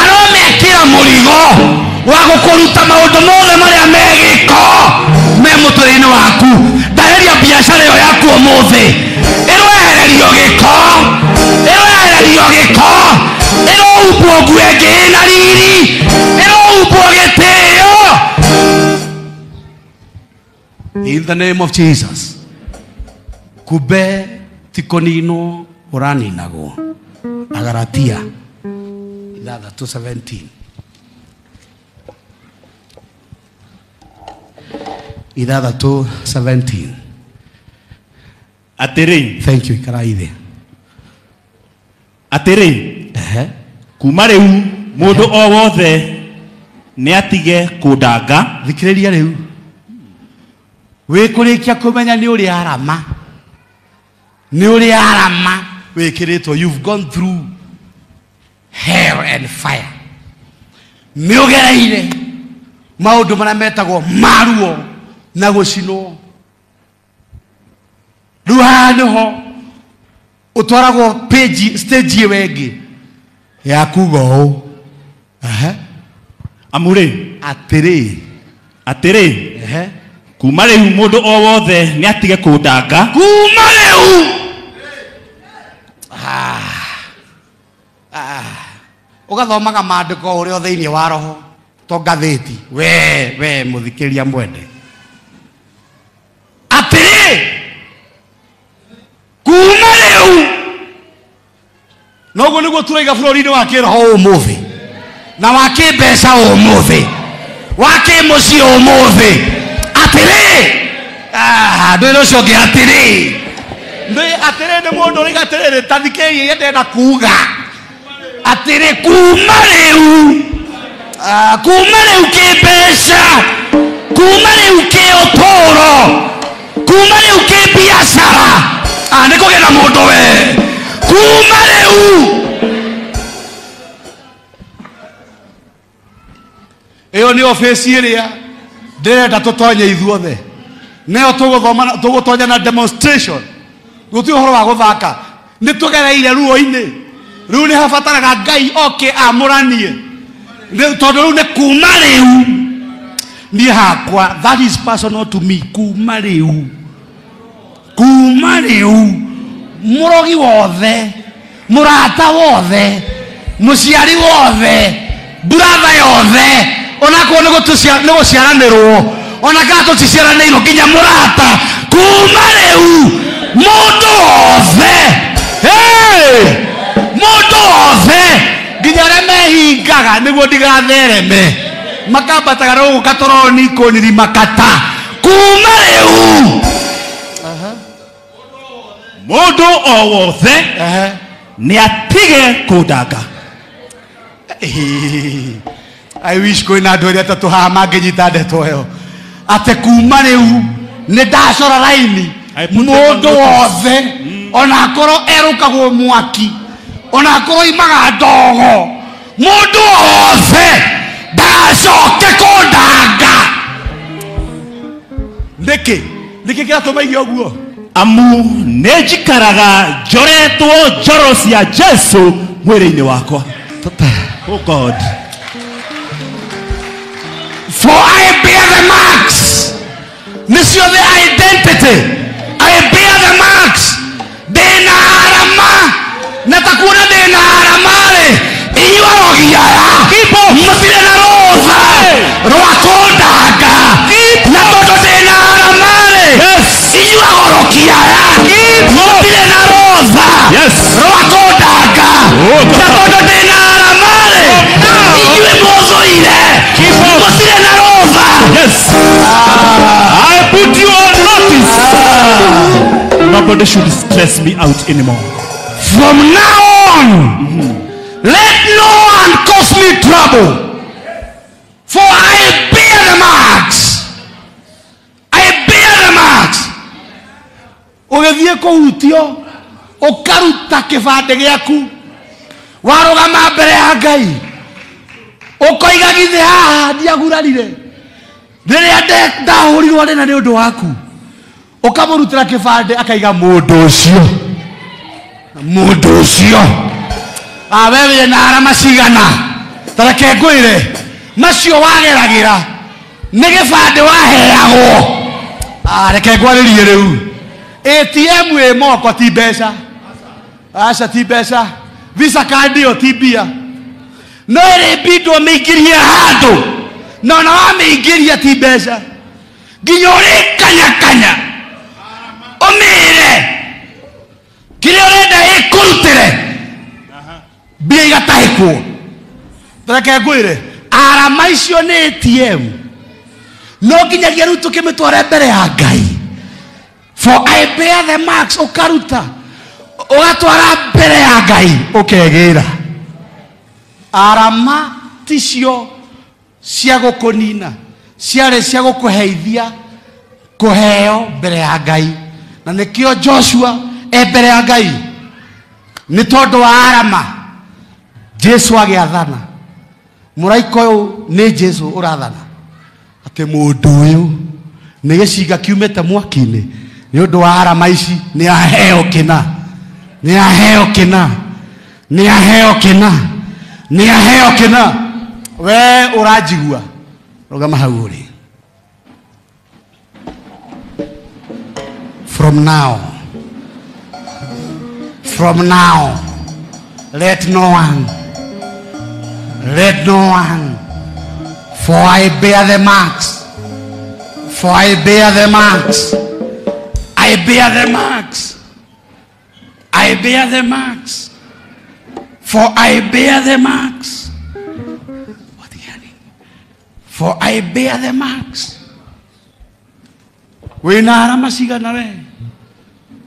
aromekĩra mũrigo wa gũkũruta maũndũ mothe marĩa me gĩko me mũtũrĩre-inĩ waku ndaheria biacara ĩyo yaku ũmũthĩ ĩroehererio gĩko ĩroehererio gĩko ĩrohumbwo nguo ĩngĩ ĩna riri ĩrohumbwo gĩtĩo in the name of Jesus kumbe ti kũninwo ũraninagwo Agaratia 6:17 6:17 Atĩrĩ. Thank you, ikarai thĩ. Atĩrĩ. Ehe. Kuma rĩu mũndũ o wothe nĩ atige kũndanga. Thikĩrĩria rĩu. Wĩ kũrĩkia kũmenya nĩ ũrĩ arama. Nĩ ũrĩ arama wĩkĩrĩtwo. You've gone through hell and fire. Nĩ ũgereire maũndũ marĩa metagwo maruo na gũcinwo. Rĩu haha nĩho ũtwaragwo page stage ĩyo ĩngĩ ya kuga ũũ. Ehe. Amu rĩ. Atĩrĩ. Atĩrĩ. Ehe. Kuma rĩu mũndũ o wothe nĩ atige kũndanga. Kuma rĩu. Ũgathomaga maandĩko ũrĩa thĩinĩ wa roho to ngathĩti. We mũthikĩria mwende. Atĩrĩ. Kuma rĩu. Noguo nĩguo tũraiga bũrũri-inĩ wa kĩroho ũmũthĩ. Na wa kĩmbeca ũmũthĩ. Wa kĩmũciĩ ũmũthĩ. Atĩrĩ. Ndwĩre ũcio ũngĩ atĩrĩ. Ndwĩ atĩrĩ nĩ mũndũ ũraiga atĩrĩrĩ, ta thikĩrĩria iria ndĩrenda kuga. Atĩrĩ kuma rĩu. Kuma rĩu kĩmbeca. Kuma rĩu kĩũtũũro. Kuma rĩu kĩbiacara. Nĩ kũgĩa na mũndũ we. Kuma rĩu. Ĩyo nĩ obici ĩrĩa ndĩrenda tũtonye ithuothe. Nĩyo tũgũthoma, tũgũtonya na demonstration. Gũtirĩ ũhoro wa gũthaka. Nĩ tũgereire ruo-inĩ. Rĩu nĩ habataraga Ngai oke amũranie. Tondũ rĩu nĩ kuma rĩu. Niĩ hakwa, that is personal to me. Kuma rĩu. Kuma rĩu. Mũrogi wothe, mũrata wothe, mũciari wothe, brother yothe, onakorwo nĩ gũciaranĩrwo, ona kana tũticiaranĩirwo nginya mũrata, kuma rĩu mũndũ wothe, hey! Mũndũ wothe, nginya arĩa mehingaga nĩguo ndigathereme, makambataga rũgũ gatoroni kũnyirimakata, kuma rĩu. Mũndũ o wothe nĩ atige kũndanga. I wish kwĩna andũ erĩ atatũ haha mangĩnyita ndeto ĩyo. Atĩ kuma rĩu nĩ ndacora raini. I put them on Mũndũ notice. wothe, ona akorwo erũkagwo mwaki, ona akorwo imaga ndogo, mũndũ wothe ndacoke kũndanga. Nĩkĩ? Nĩkĩ kĩratũma irio ũguo? Amu nĩ njikaraga njoretwo njoro cia Jesu mwĩrĩ-inĩ wakwa. Oh God. For I bear the marks. Nĩcio the identity. I bear the marks. Ndĩna arama. Na ta kuona ndĩna arama-rĩ, inyuĩ arogi aya, mũtirĩ na rũtha rwa kũndanga. Na tondũ ndĩna arama-rĩ, inyuĩ agoroki aya, mũtirĩ na rũtha rwa kũndanga. Na tondũ ndĩna arama-rĩ, inyuĩ mũthũire, mũtirĩ na rũtha. Yes. I put you on notice. Nobody should stress me out anymore. From now on, let no one cause me trouble, for I bear the marks. I bear the marks. Ũgĩthiĩ kũhutio, ũkaruta kĩbandĩ gĩaku, warũgama mbere ya Ngai, ũkoiga githĩ haha ndiagurarire rĩrĩa ndahũrirwo rĩna nĩ ũndũ waku, ũkamũrutĩra kĩbandĩ akaiga mũndũ ũcio, mũndũ ũcio. We wĩna arama cigana? Ta reke ngwĩre, macio wageragĩra nĩ gĩbandĩ waheagwo. Reke ngwarĩrie rĩu. ATM ĩ moko ti mbeca. Aca ti mbeca. Visa card ĩyo ti mbia. No ĩrĩ mbindwo mĩingĩrie handũ. Na ona wamĩingĩria ti mbeca. Nginya ũrĩ kanya kanya. Ũmĩre. Kĩrĩa ũrenda ĩkũrutĩre. Mbia igatahĩkwo. Reke ngwĩre, arama icio nĩ ATM. No nginyagia rĩu tũkĩmĩtware mbere ya Ngai. For For I bear the marks. Ũkaruta ũgatwara mbere ya Ngai ũkegĩra. Arama ticio cia gũkũnina, ciarĩ cia gũkũheithia kũheo mbere ya Ngai. Na nĩkĩo Joshua e mbere ya Ngai nĩ tondũ wa arama. Jesu agĩathana, mũraika ũyũ nĩ Jesu ũrathana atĩ mũndũ ũyũ nĩ gĩcinga kiumĩte mwaki-inĩ, nĩ ũndũ wa arama ici nĩ aheo kĩna, nĩ aheo kĩna, nĩ aheo kĩna, nĩ aheo kĩna. We ũranjigua, rũgama hau ũrĩ. From now, from now, let no one, let no one, for I bear the marks, for I bear the marks, I bear the marks, I bear the marks, for I bear the marks. What the hell? For I bear the marks. Wĩna arama cigana we?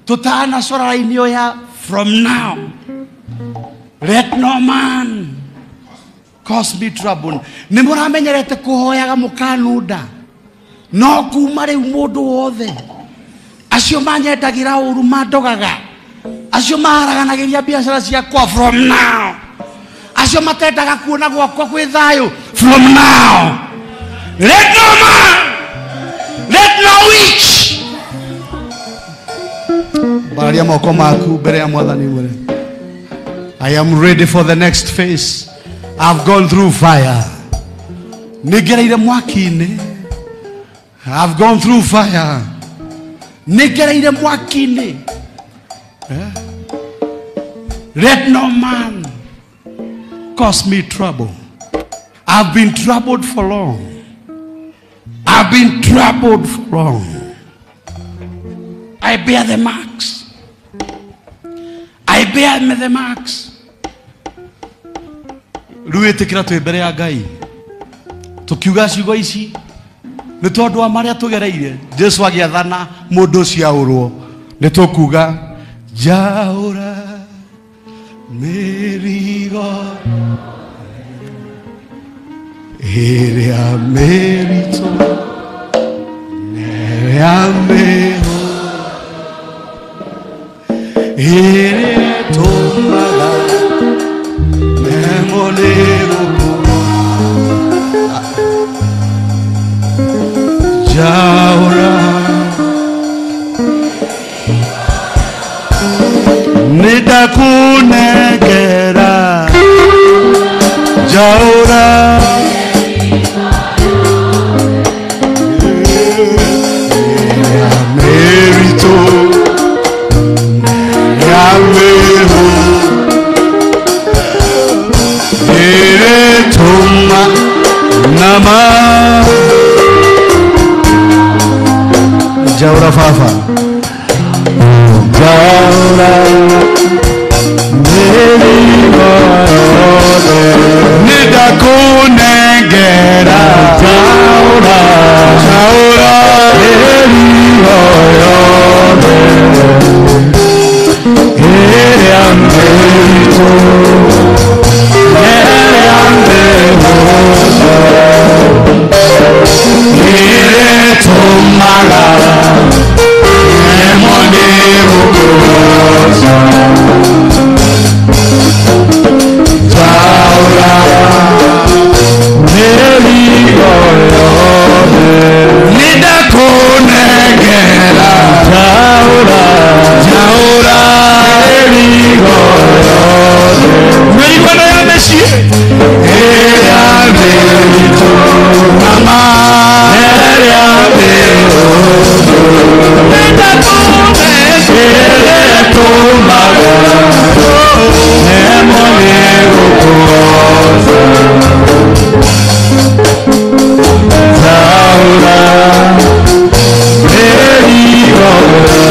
Tũtanacora raini ĩyo ya from now. Let no man cause me trouble. Nĩ mũramenyerete kũhoyaga mũkanunda, no kuma rĩu mũndũ wothe acio manyendagĩra ũru mandogaga, acio maharaganagĩria biacara ciakwa from now, acio matendaga kuona gwakwa kwĩ thayũ from now. Let no man, let no witch. Bararia moko maku mbere ya Mwathani mwere. I am ready for the next phase. I've gone through fire. Nĩngereire mwaki-inĩ. I've gone through fire. Nĩngereire mwaki-inĩ. Let no man cause me trouble. I've been troubled for long. I've been troubled for long. I bear the marks. I bear the marks. Rĩu ĩtĩkĩra twĩ mbere ya Ngai tũkiuga ciugo ici nĩ tondũ wa marĩa tũgereire. Jesu agĩathana mũndũ ũcio aũrwo, nĩ tũkuga njaũra mĩrigo ĩrĩa mĩritũ ĩrĩa mĩhũthũ ĩrĩa ĩtũmaga nemwo nĩ gũkua. Njaũra nĩndakũnengera, njaũra ĩrĩa mĩritũ ĩrĩa mĩhũthũ ĩrĩa ĩtũma nama. Njaũra baba, njaũra mĩrigo yothe nĩndakũnengera, njaũra, njaũra mĩrigo yothe ĩrĩa mĩritũ ĩrĩa mĩhũthũ ĩrĩa ĩtũmaga nemwo nĩ gũkũgoca. Njaũra mĩrigo yothe nĩndakũnengera, njaũra, njaũra mĩrigo yothe, mĩrigo ĩno ya mĩciĩ ĩrĩa mĩritũ mama ĩrĩa mĩhũthũ nĩndakũnengera ĩtũmaga nemwo nĩ gũkũgoca. Njaũra mĩrigo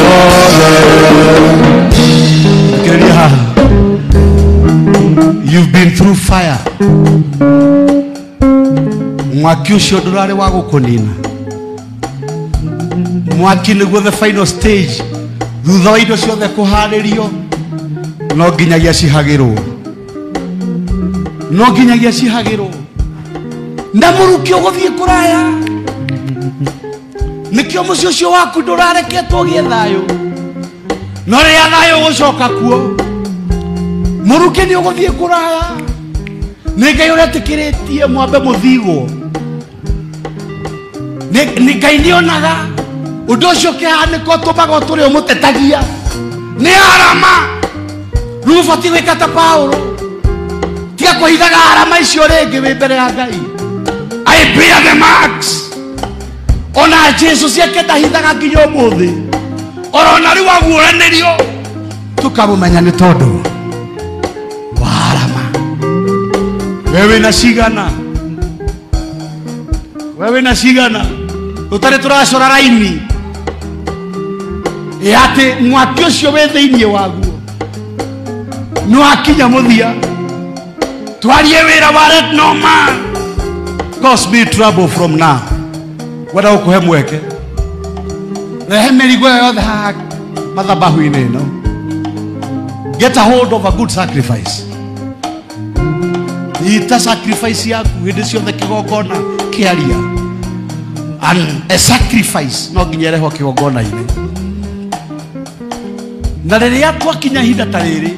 yothe. Thikĩrĩria haha. You've been through fire. Mwaki ũcio ndũrarĩ wa gũkũnina, Mwaki nĩguo the final stage. Thutha wa indo ciothe kũharĩrio no nginyagia cihagĩrwo. No nginyagia cihagĩrwo. Na mũrukĩ ũgũthiĩ kũraya. Nĩkĩo mũciĩ ũcio waku ndũrareketwo ũgĩe thayũ. No rĩrĩa thayũ ũgũcoka kuo, mũrukĩ nĩ ũgũthiĩ kũraya. Nĩ Ngai ũretĩkĩrĩtie mwambe mũthigwo. Nĩ Ngai nĩonaga ũndũ ũcio ũkĩhanĩka ũtũmaga ũtũre ũmũtetagia. Nĩ arama. Rĩu ũbatiĩ gwĩka ta Paulo. Tiga kũhithaga arama icio rĩngĩ wĩ mbere ya Ngai. I bear the marks. Ona Jesu ciake ndahithaga nginya ũmũthĩ. Orona rĩu aguũranĩrio tũkamũmenya nĩ tondũ wa arama. We wĩna cigana? We wĩna cigana? Tũtarĩ tũracora raini ya atĩ mwaki ũcio wĩ thĩinĩ waguo nĩ wakinya mũthia. Twarie wĩra wa let no man cause me trouble from now. Wenda gũkũhe mweke, rehe mĩrigo ĩyo yothe haha mathabahu-inĩ ĩno. Get a hold of a good sacrifice. Ita sacrifice yaku hĩndĩ ciothe kĩgongona kĩaria. And a sacrifice no nginya ĩrehwo kĩgongona-inĩ. Na rĩrĩa twakinya ihinda ta rĩrĩ,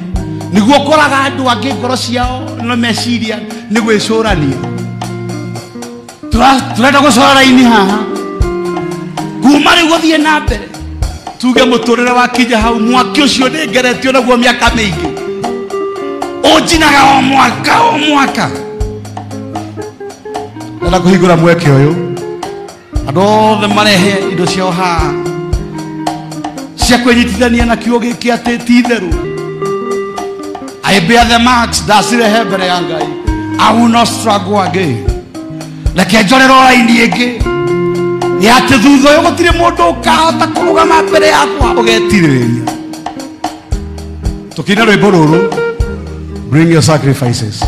nĩguo ũkoraga andũ angĩ ngoro ciao no meciria nĩ gwĩcũrania. Tũrenda gũcora raini haha kuma rĩu gũthiĩ na mbere. Tuge mũtũrĩre wakinya hau, mwaki ũcio nĩ ngeretio naguo mĩaka mĩingĩ, ũnjinaga o mwaka o mwaka. Ndenda kũhingũra mweke ũyũ, andũ othe marehe indo ciao haha cia kwĩnyitithania na kiugo gĩkĩ atĩ ti itherũ. I bear the marks, ndacirehe mbere ya Ngai. I will not struggle again. Reke njorerwo raini ĩngĩ ya atĩ thutha ũyũ gũtirĩ mũndũ ũkahota kũrũgama mbere yakwa ũgetirĩrĩria. Tũkĩina rwĩmbo rũrũ, bring your sacrifices.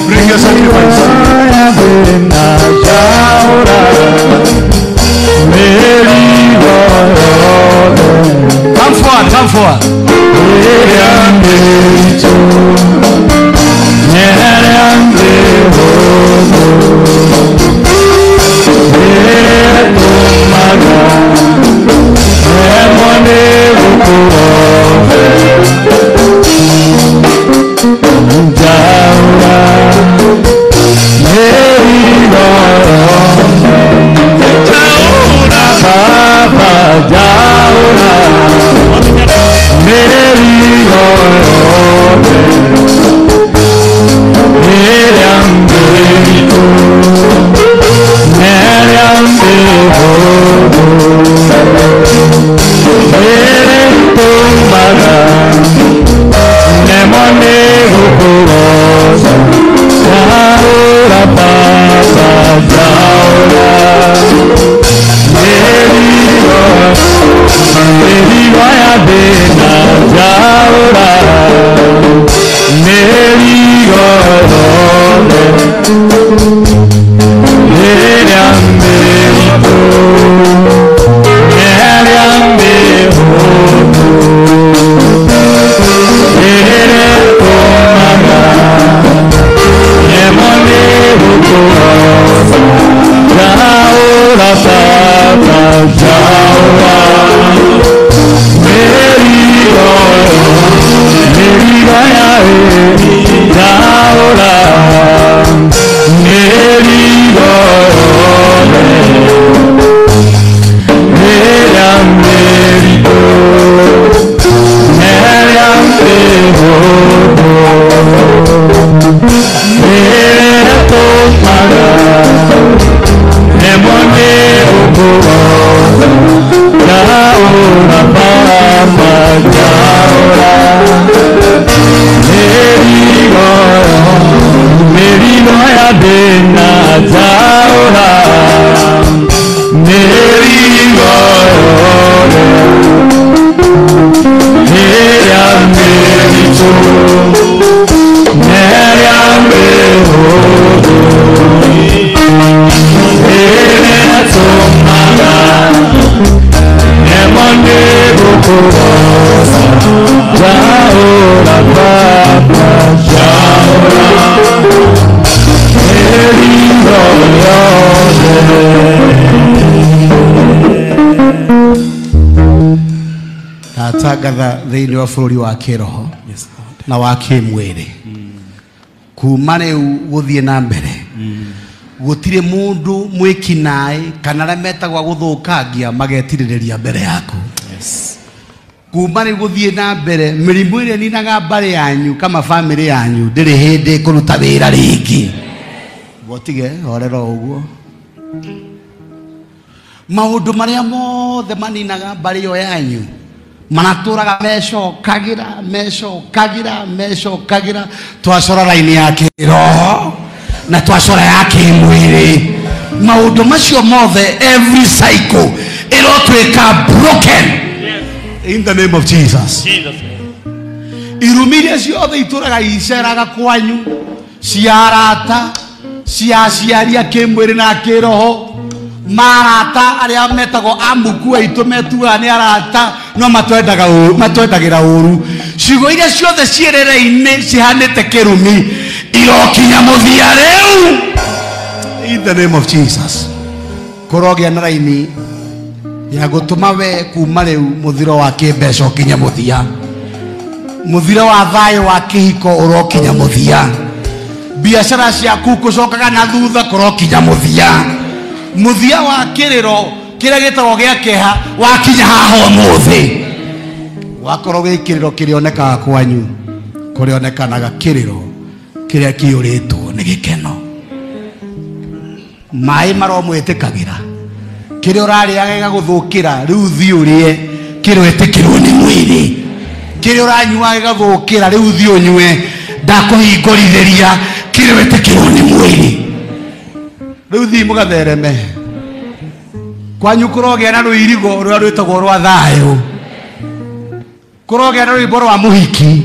Bring your sacrifice. Come forward, come forward. Ndatangatha thĩinĩ wa bũrũri wa kĩroho na wa kĩmwĩrĩ kuma rĩu gũthiĩ na mbere gũtirĩ mũndũ mwĩkinaĩ kana arĩa metagwo gũthũkangia magetirĩrĩria mbere yaku. Kuma rĩu gũthiĩ na mbere mĩrimũ ĩrĩa ĩninaga mbarĩ yanyu kama famĩlĩ yanyu ndĩrĩ hĩndĩ kũruta wĩra rĩngĩ. Gotige horera ũguo. Maũndũ marĩa mothe maninaga mbarĩ ĩyo yanyu manatũraga mecokagĩra mecokagĩra mecokagĩra. Twacora raini ya kĩroho na twacora ya kĩmwĩrĩ. Maũndũ macio mothe every cycle ĩrotuĩka broken in the name of Jesus. Irumi iria ciothe itũraga iceraga kwanyu cia arata cia aciari a kĩmwĩrĩ na kĩroho marata arĩa metagwo amuku aitũ metuaga nĩ arata no matwendaga ũru, matwendagĩra ũru. Ciugo iria ciothe ciĩrĩra-inĩ cihanĩte kĩrumi irokinya mũthia rĩu in the name of Jesus. Kũrogĩa na raini ya gũtũma we kuma rĩu mũthiro wa kĩmbeca ũkinye mũthia, mũthiro wa thayũ wa kĩhiko ũrokinya mũthia, biacara ciaku gũcokaga na thutha kũrokinya mũthia, mũthia wa kĩrĩro kĩrĩa gĩtagwo gĩa kĩeha wakinya haha ũmũthĩ. Wakorwo gĩ kĩrĩro kĩrĩonekaga kwanyu kũrĩonekanaga kĩrĩro kĩrĩa kĩiyũrĩtwo nĩ gĩkeno. Maĩ maromwĩtĩkagĩra kĩrĩa ũrarĩaga gĩgagũthũkĩra rĩu thiĩ ũrĩe kĩrĩa wĩtĩkĩrwo nĩ mwĩrĩ, kĩrĩa ũranyua gĩgathũkĩra rĩu thiĩ ũnyue ndakũhingũrithĩria kĩrĩa wĩtĩkĩrwo nĩ mwĩrĩ. Rĩu thiĩ mũgathereme kwanyu kũrogĩa na rũirigo rũrĩa rwĩtagwo rwa thayũ, kũrogĩa na rwĩmbo rwa mũhiki,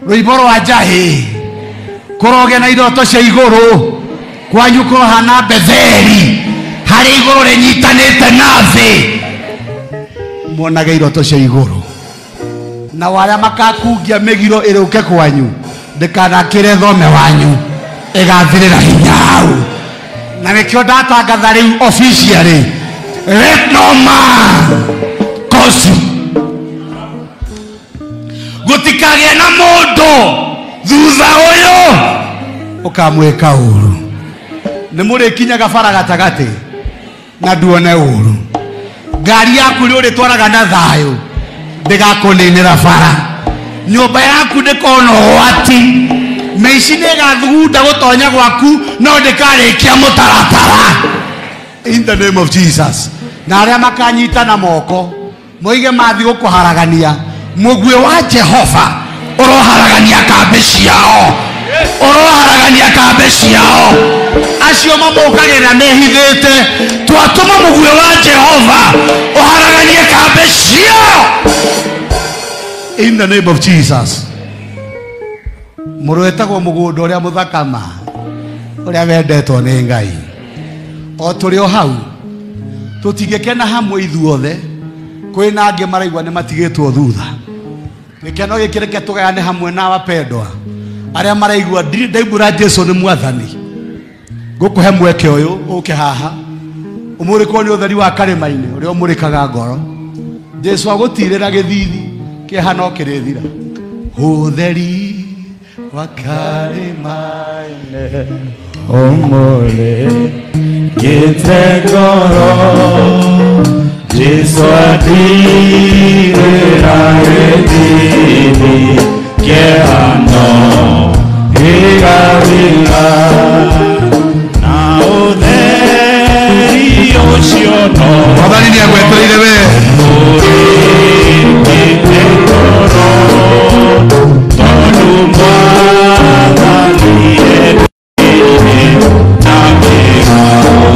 rwĩmbo rwa njahĩ, kũrogĩa na iroto cia igũrũ. Kwanyu kũrohana Betheli harĩ igũrũ rĩnyitanĩte na thĩ, monage iroto cia igũrũ. Na arĩa makakungia mĩgiro ĩrũke kwanyu ndĩkanakĩre thome wanyu ĩgathirĩra hinya hau. Na nĩkĩo ndatangatha rĩu officially, let no man curse you. Gũtikagĩe na mũndũ thutha ũyũ ũkamwĩka ũru. Nĩ mũrĩkinyaga bara gatagatĩ na nduone ũru. Ngari yaku nĩ ũrĩtwaraga na thayũ ndĩgakũninĩra bara. Nyũmba yaku ndĩkona ũgwati. Mĩici nĩĩgathugunda gũtonya gwaku no ndĩkarĩkia mũtaratara in the name of Jesus. Na arĩa makanyitana moko moige mathi gũkũharagania, mũguĩ wa Jehova ũroharagania kambĩ ciao, ũroharagania kambĩ ciao. Acio mamũkagĩrĩra mehithĩte, twatũma mũguĩ wa Jehova ũharaganie kambĩ ciao in the name of Jesus. Mũrũ wĩtagwo mũgũnda ũrĩa mũthakama ũrĩa wendetwo nĩ Ngai. O tũrĩ o hau tũtingĩkena hamwe ithuothe, kwĩna angĩ maraigua nĩ matigĩtwo thutha. Gĩkeno gĩkĩ reke tũgayane hamwe na wapendwa arĩa maraigua ndirĩ ndaiguĩra Jesu nĩ mwathani. Ngũkũhe mweke ũyũ ũke haha ũmũrĩkwo nĩ ũtheri wa karĩma-inĩ ũrĩa ũmũrĩkaga ngoro. Jesu agũtirĩra gĩthithi kĩeha no kĩrĩthira. Ũtheri wa karĩma-inĩ ũmũrĩkĩte ngoro, Jesu atirĩra gĩthithi kĩeha no gĩgathira. Na ũtheri ũcio no Mwathani nĩagwetereire we. ũmũrĩkĩte ngoro, tondũ Mwathani endire na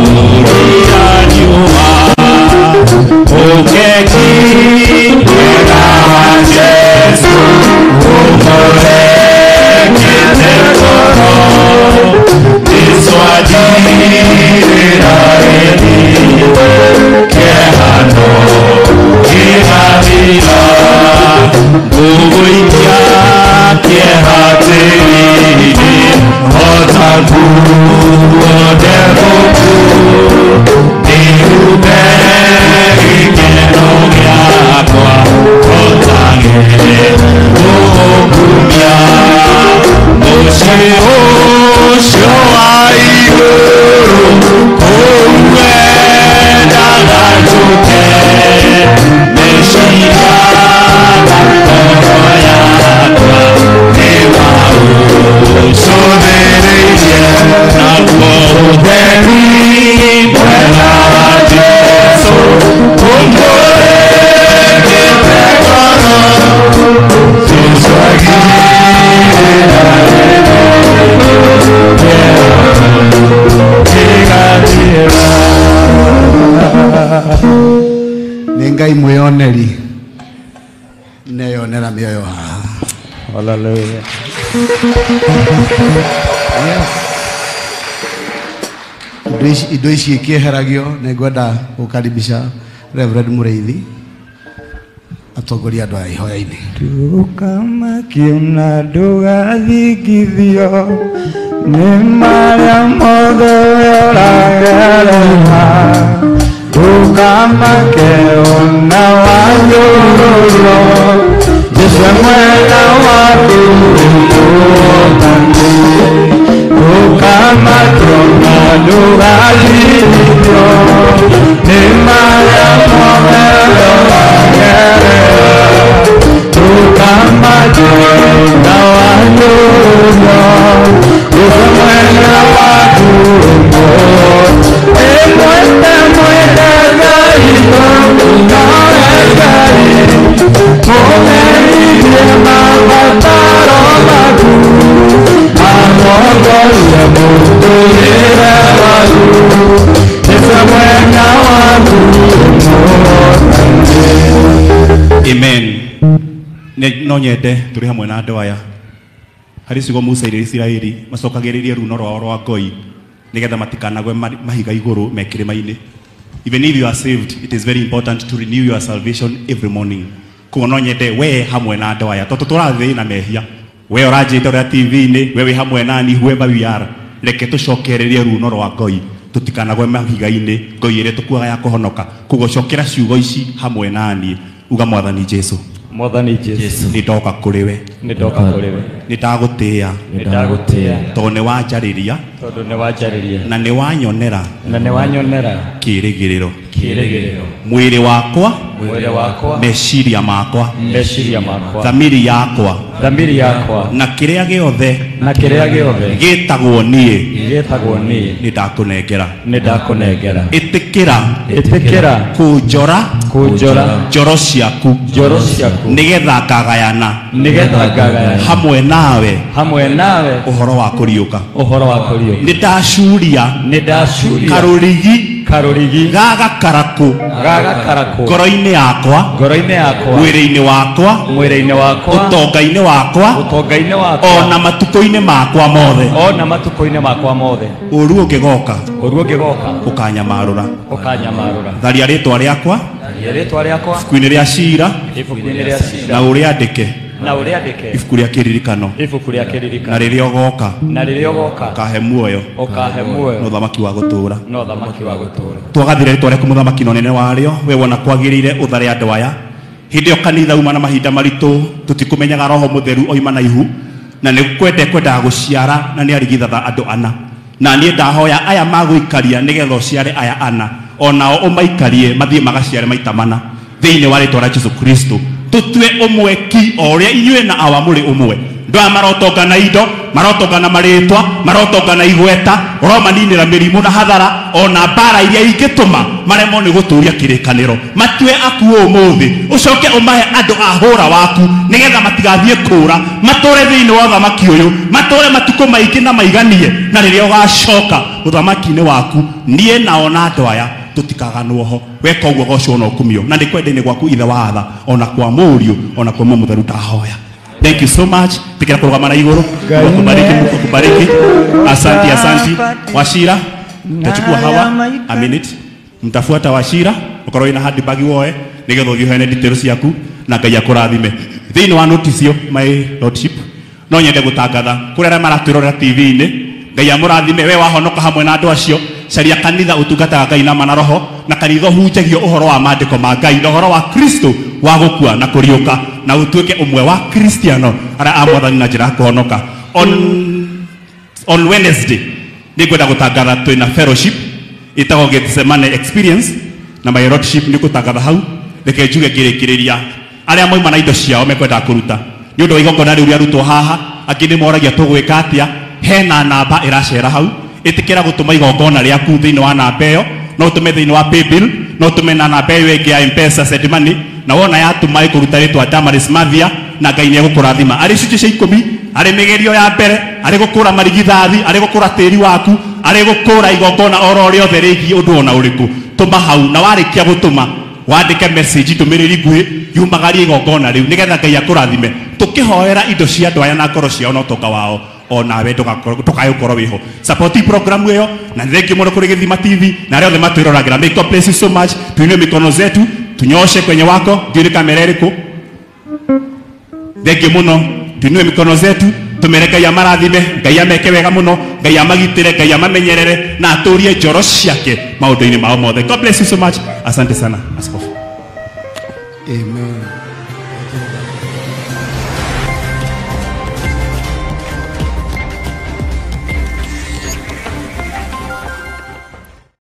kĩhũrĩra riũa. Ũke kĩega wa Jesu ũmũrĩkĩte ngoro, Jesu Ũtheri mwega wa Jesũ ũmũrĩkĩte ngoro. Jesũ agirĩra ĩgathira. Nĩ Ngai mwĩoneri neyonera mĩoyo haha. Hallelujah. Yes. Indo ici ikĩeheragio nĩ ngwenda gũkaribisha Reverend Mũrĩithi atongoria andũ aya ihoya-inĩ. Ndũkamakio na ndũgathingithio nĩ marĩa mothe ũragerera. Ndũkamake ona wanyũrũrwo, Jesũ e mwena waku wĩmũhotani. Ndũkamakio na ndũgathingithio nĩ marĩa mothe ũragerera. Ndũkamake ona wanyũrũrwo, Jesũ e mwena waku wĩmũhotani. Ĩmwete mwende Ngai tondũ nowe Ngai, mũmenyithie mabataro maku, atongorie mũtũrĩre waku. Jesũ e mwena waku wĩmũhotani. Amen. No nyende tũrĩ hamwe na andũ aya harĩ ciugo Musa irĩ Isiraeli macokagĩrĩrie runo rwao rwa ngoi nĩgetha matikanagwe mahiga igũrũ me kĩrĩma-inĩ. Even if you are saved, it is very important to renew your salvation every morning. Koguo no nyende we hamwe na andũ aya tondũ tũrathiĩ na mehia, we ũranjĩte ũrĩa TV-inĩ, we wĩ hamwe nani, whoever we are, reke tũcokererie runo rwa ngoi tũtikanagwe mahiga-inĩ, ngoi ĩrĩa tũkuaga ya kũhonoka. Koguo cokera ciugo ici hamwe nani, uga Mwathani Jesu, Mwathani Jesũ, nĩ ndoka kũrĩ we, nĩ ndoka kũrĩ we, nĩ ndagũtĩĩa nĩ ndagũtĩĩa tondũ nĩ wanjarĩria tondũ nĩ wanjarĩria na nĩ wanyonera na nĩ wanyonera kĩĩrĩgĩrĩro. Kĩĩrĩgĩrĩro. Mwĩrĩ wakwa, Mwĩrĩ wakwa, meciria makwa, meciria makwa, thamiri yakwa, thamiri yakwa, na kĩrĩa gĩothe na kĩrĩa gĩothe gĩtagwo niĩ gĩtagwo niĩ nĩ ndakũnengera. Nĩ ndakũnengera. Ĩtĩkĩra Ĩtĩkĩra kũnjora kũnjora njoro ciaku njoro ciaku nĩgetha ngagayana nĩgetha ngagayana hamwe nawe hamwe nawe ũhoro wa kũriũka. Ũhoro wa kũriũka. Nĩ ndacuria Nĩ ndacuria karũrigi karũrigi ga gakarakũ ga gakarakũ ngoro-inĩ yakwa, ngoro-inĩ yakwa, mwĩrĩ-inĩ wakwa, mwĩrĩ-inĩ wakwa, ũtonga-inĩ wakwa, ũtonga-inĩ wakwa, ona matukũ-inĩ makwa mothe. Ona matukũ-inĩ makwa mothe. Ũru ũngĩgoka Ũru ũngĩgoka ũkanyamarũra. Ũkanyamarũra. Tharia rĩtwa rĩakwa Tharia rĩtwa rĩakwa ibuku-inĩ rĩa cira ibuku-inĩ rĩa cira na ũrĩandĩke na ũrĩandĩke ibuku rĩa kĩririkano, ibuku rĩa na kĩririkano, rĩrĩa ũgoka na rĩrĩa ũgoka ũkahe muoyo ũkahe muoyo na ũthamaki wa gũtũũra. Na ũthamaki wa gũtũũra. Twagathire rĩtwa rĩaku mũthamaki na ũnene warĩo, we wona kwagĩrĩire ũthare andũ aya. Hĩndĩ ĩyo kanitha uma na mahinda maritũ, tũtikũmenyaga roho mũtheru oima na ihu, na nĩ kwende kwendaga gũciara na nĩ arigithatha andũ ana. Na niĩ ndahoya aya magũikaria nĩgetha ũciare aya ana, onao ũmaikarie mathiĩ magaciare maita mana thĩinĩ wa rĩtwa rĩa Jesu Kristo. Tũtue ũmwe ki o ũrĩa inyuĩ na awa mũrĩ ũmwe. Andũ aya marotonga na indo, marotonga na marĩtwa, marotonga na igweta, ũromaninĩra mĩrimũ na hathara ona mbara iria ingĩtũma maremwo nĩ gũtũria kĩrĩkanĩro. Matue akuo ũmũthĩ, ũcoke ũmahe andũ a hũra waku nĩgetha matigathiĩ kũũra, matũre thĩinĩ wa ũthamaki ũyũ, matũre matukũ maingĩ na maiganie, na rĩrĩa ũgacoka ũthamaki-inĩ waku, niĩ nao na andũ aya tũtikaganwo ho. Weka ũguo gocwo na ũkumio, na nĩ kwenda-inĩ gwaku Ithe wa tha, ona kwa Mũriũ, ona kwa Muoyo Mũtheru ndahoya. Thank you so much. Tikira kũrũgama na igũrũ. Mungu akubariki, Mungu akubariki. Asanti, asanti. Wachira, tachukua hawa a minute. Mtafuata Wachira, ukorwo wĩna handbag woe nĩgetha ũthiĩ ũheane details ciaku na Ngai akũrathime. Thĩinĩ wa notice ĩyo, my lordship, no nyende gũtangatha kũrĩ arĩa maratwĩrorera TV-inĩ, Ngai amũrathime we wahonoka hamwe na andũ acio. Caria kanitha ũtungataga Ngai na ma na roho, na kanitha ũhunjagio ũhoro wa maandĩko ma Ngai na ũhoro wa Kristo wa gũkua na kũriũka, na ũtuĩke ũmwe wa Kristiano arĩa a Mwathani na njĩra ya kũhonoka. On Wednesday nĩngwenda gũtangatha twĩna fellowship ĩtagwo Gethsemane Experience, na my lordship nĩ gũtangatha hau. Reke njuge ngĩrĩkĩrĩria arĩa moima na indo ciao mekwendaga kũruta nĩ ũndũ wa igongona rĩu rĩarutwo haha, angĩ nĩ moragia tũgwĩka atĩa. Hena namba ĩracera hau Ĩtĩkĩra gũtũma igongona rĩaku thĩinĩ wa namba ĩyo, no ũtũme thĩinĩ wa paybill, no ũtũme na namba ĩyo ĩngĩ ya Mpesa send money, na wona yatũma ĩkũruta rĩtwa Damaris Mathia, na Ngai nĩ egũkũrathima. Arĩ icunjĩ cia 10, arĩ mĩgerio ya mbere, arĩ gũkũra marigithathi, arĩ gũkũra tĩri waku, arĩ gũkũra igongona oro rĩothe rĩgiĩ ũndũ ona ũrĩkũ, tũma hau. Na warĩkia gũtũma, wandĩke message ndũmĩrĩri nguhĩ yumagarie igongona rĩu nĩgetha Ngai akũrathime. Tũkĩhoera indo cia andũ aya na ngoro ciao na ũtonga wao, onawe ndũkae gũkorwo wĩho. Support program ĩyo, na thank you mũno kũrĩ Gĩthima TV na arĩa othe matwĩroragĩra. May God bless you so much. Tuinue mikono zetu tunyoshe kwenye wako, ndiũ nĩ kamera ĩrĩkũ. Thank you mũno. Tuinue mikono zetu tumere Ngai amarathime, Ngai ameke wega mũno, Ngai amagitĩre, Ngai amamenyerere na atũrie njoro ciake maũndũ-inĩ mao mothe. God bless you so much. Asante sana askofu. Amen.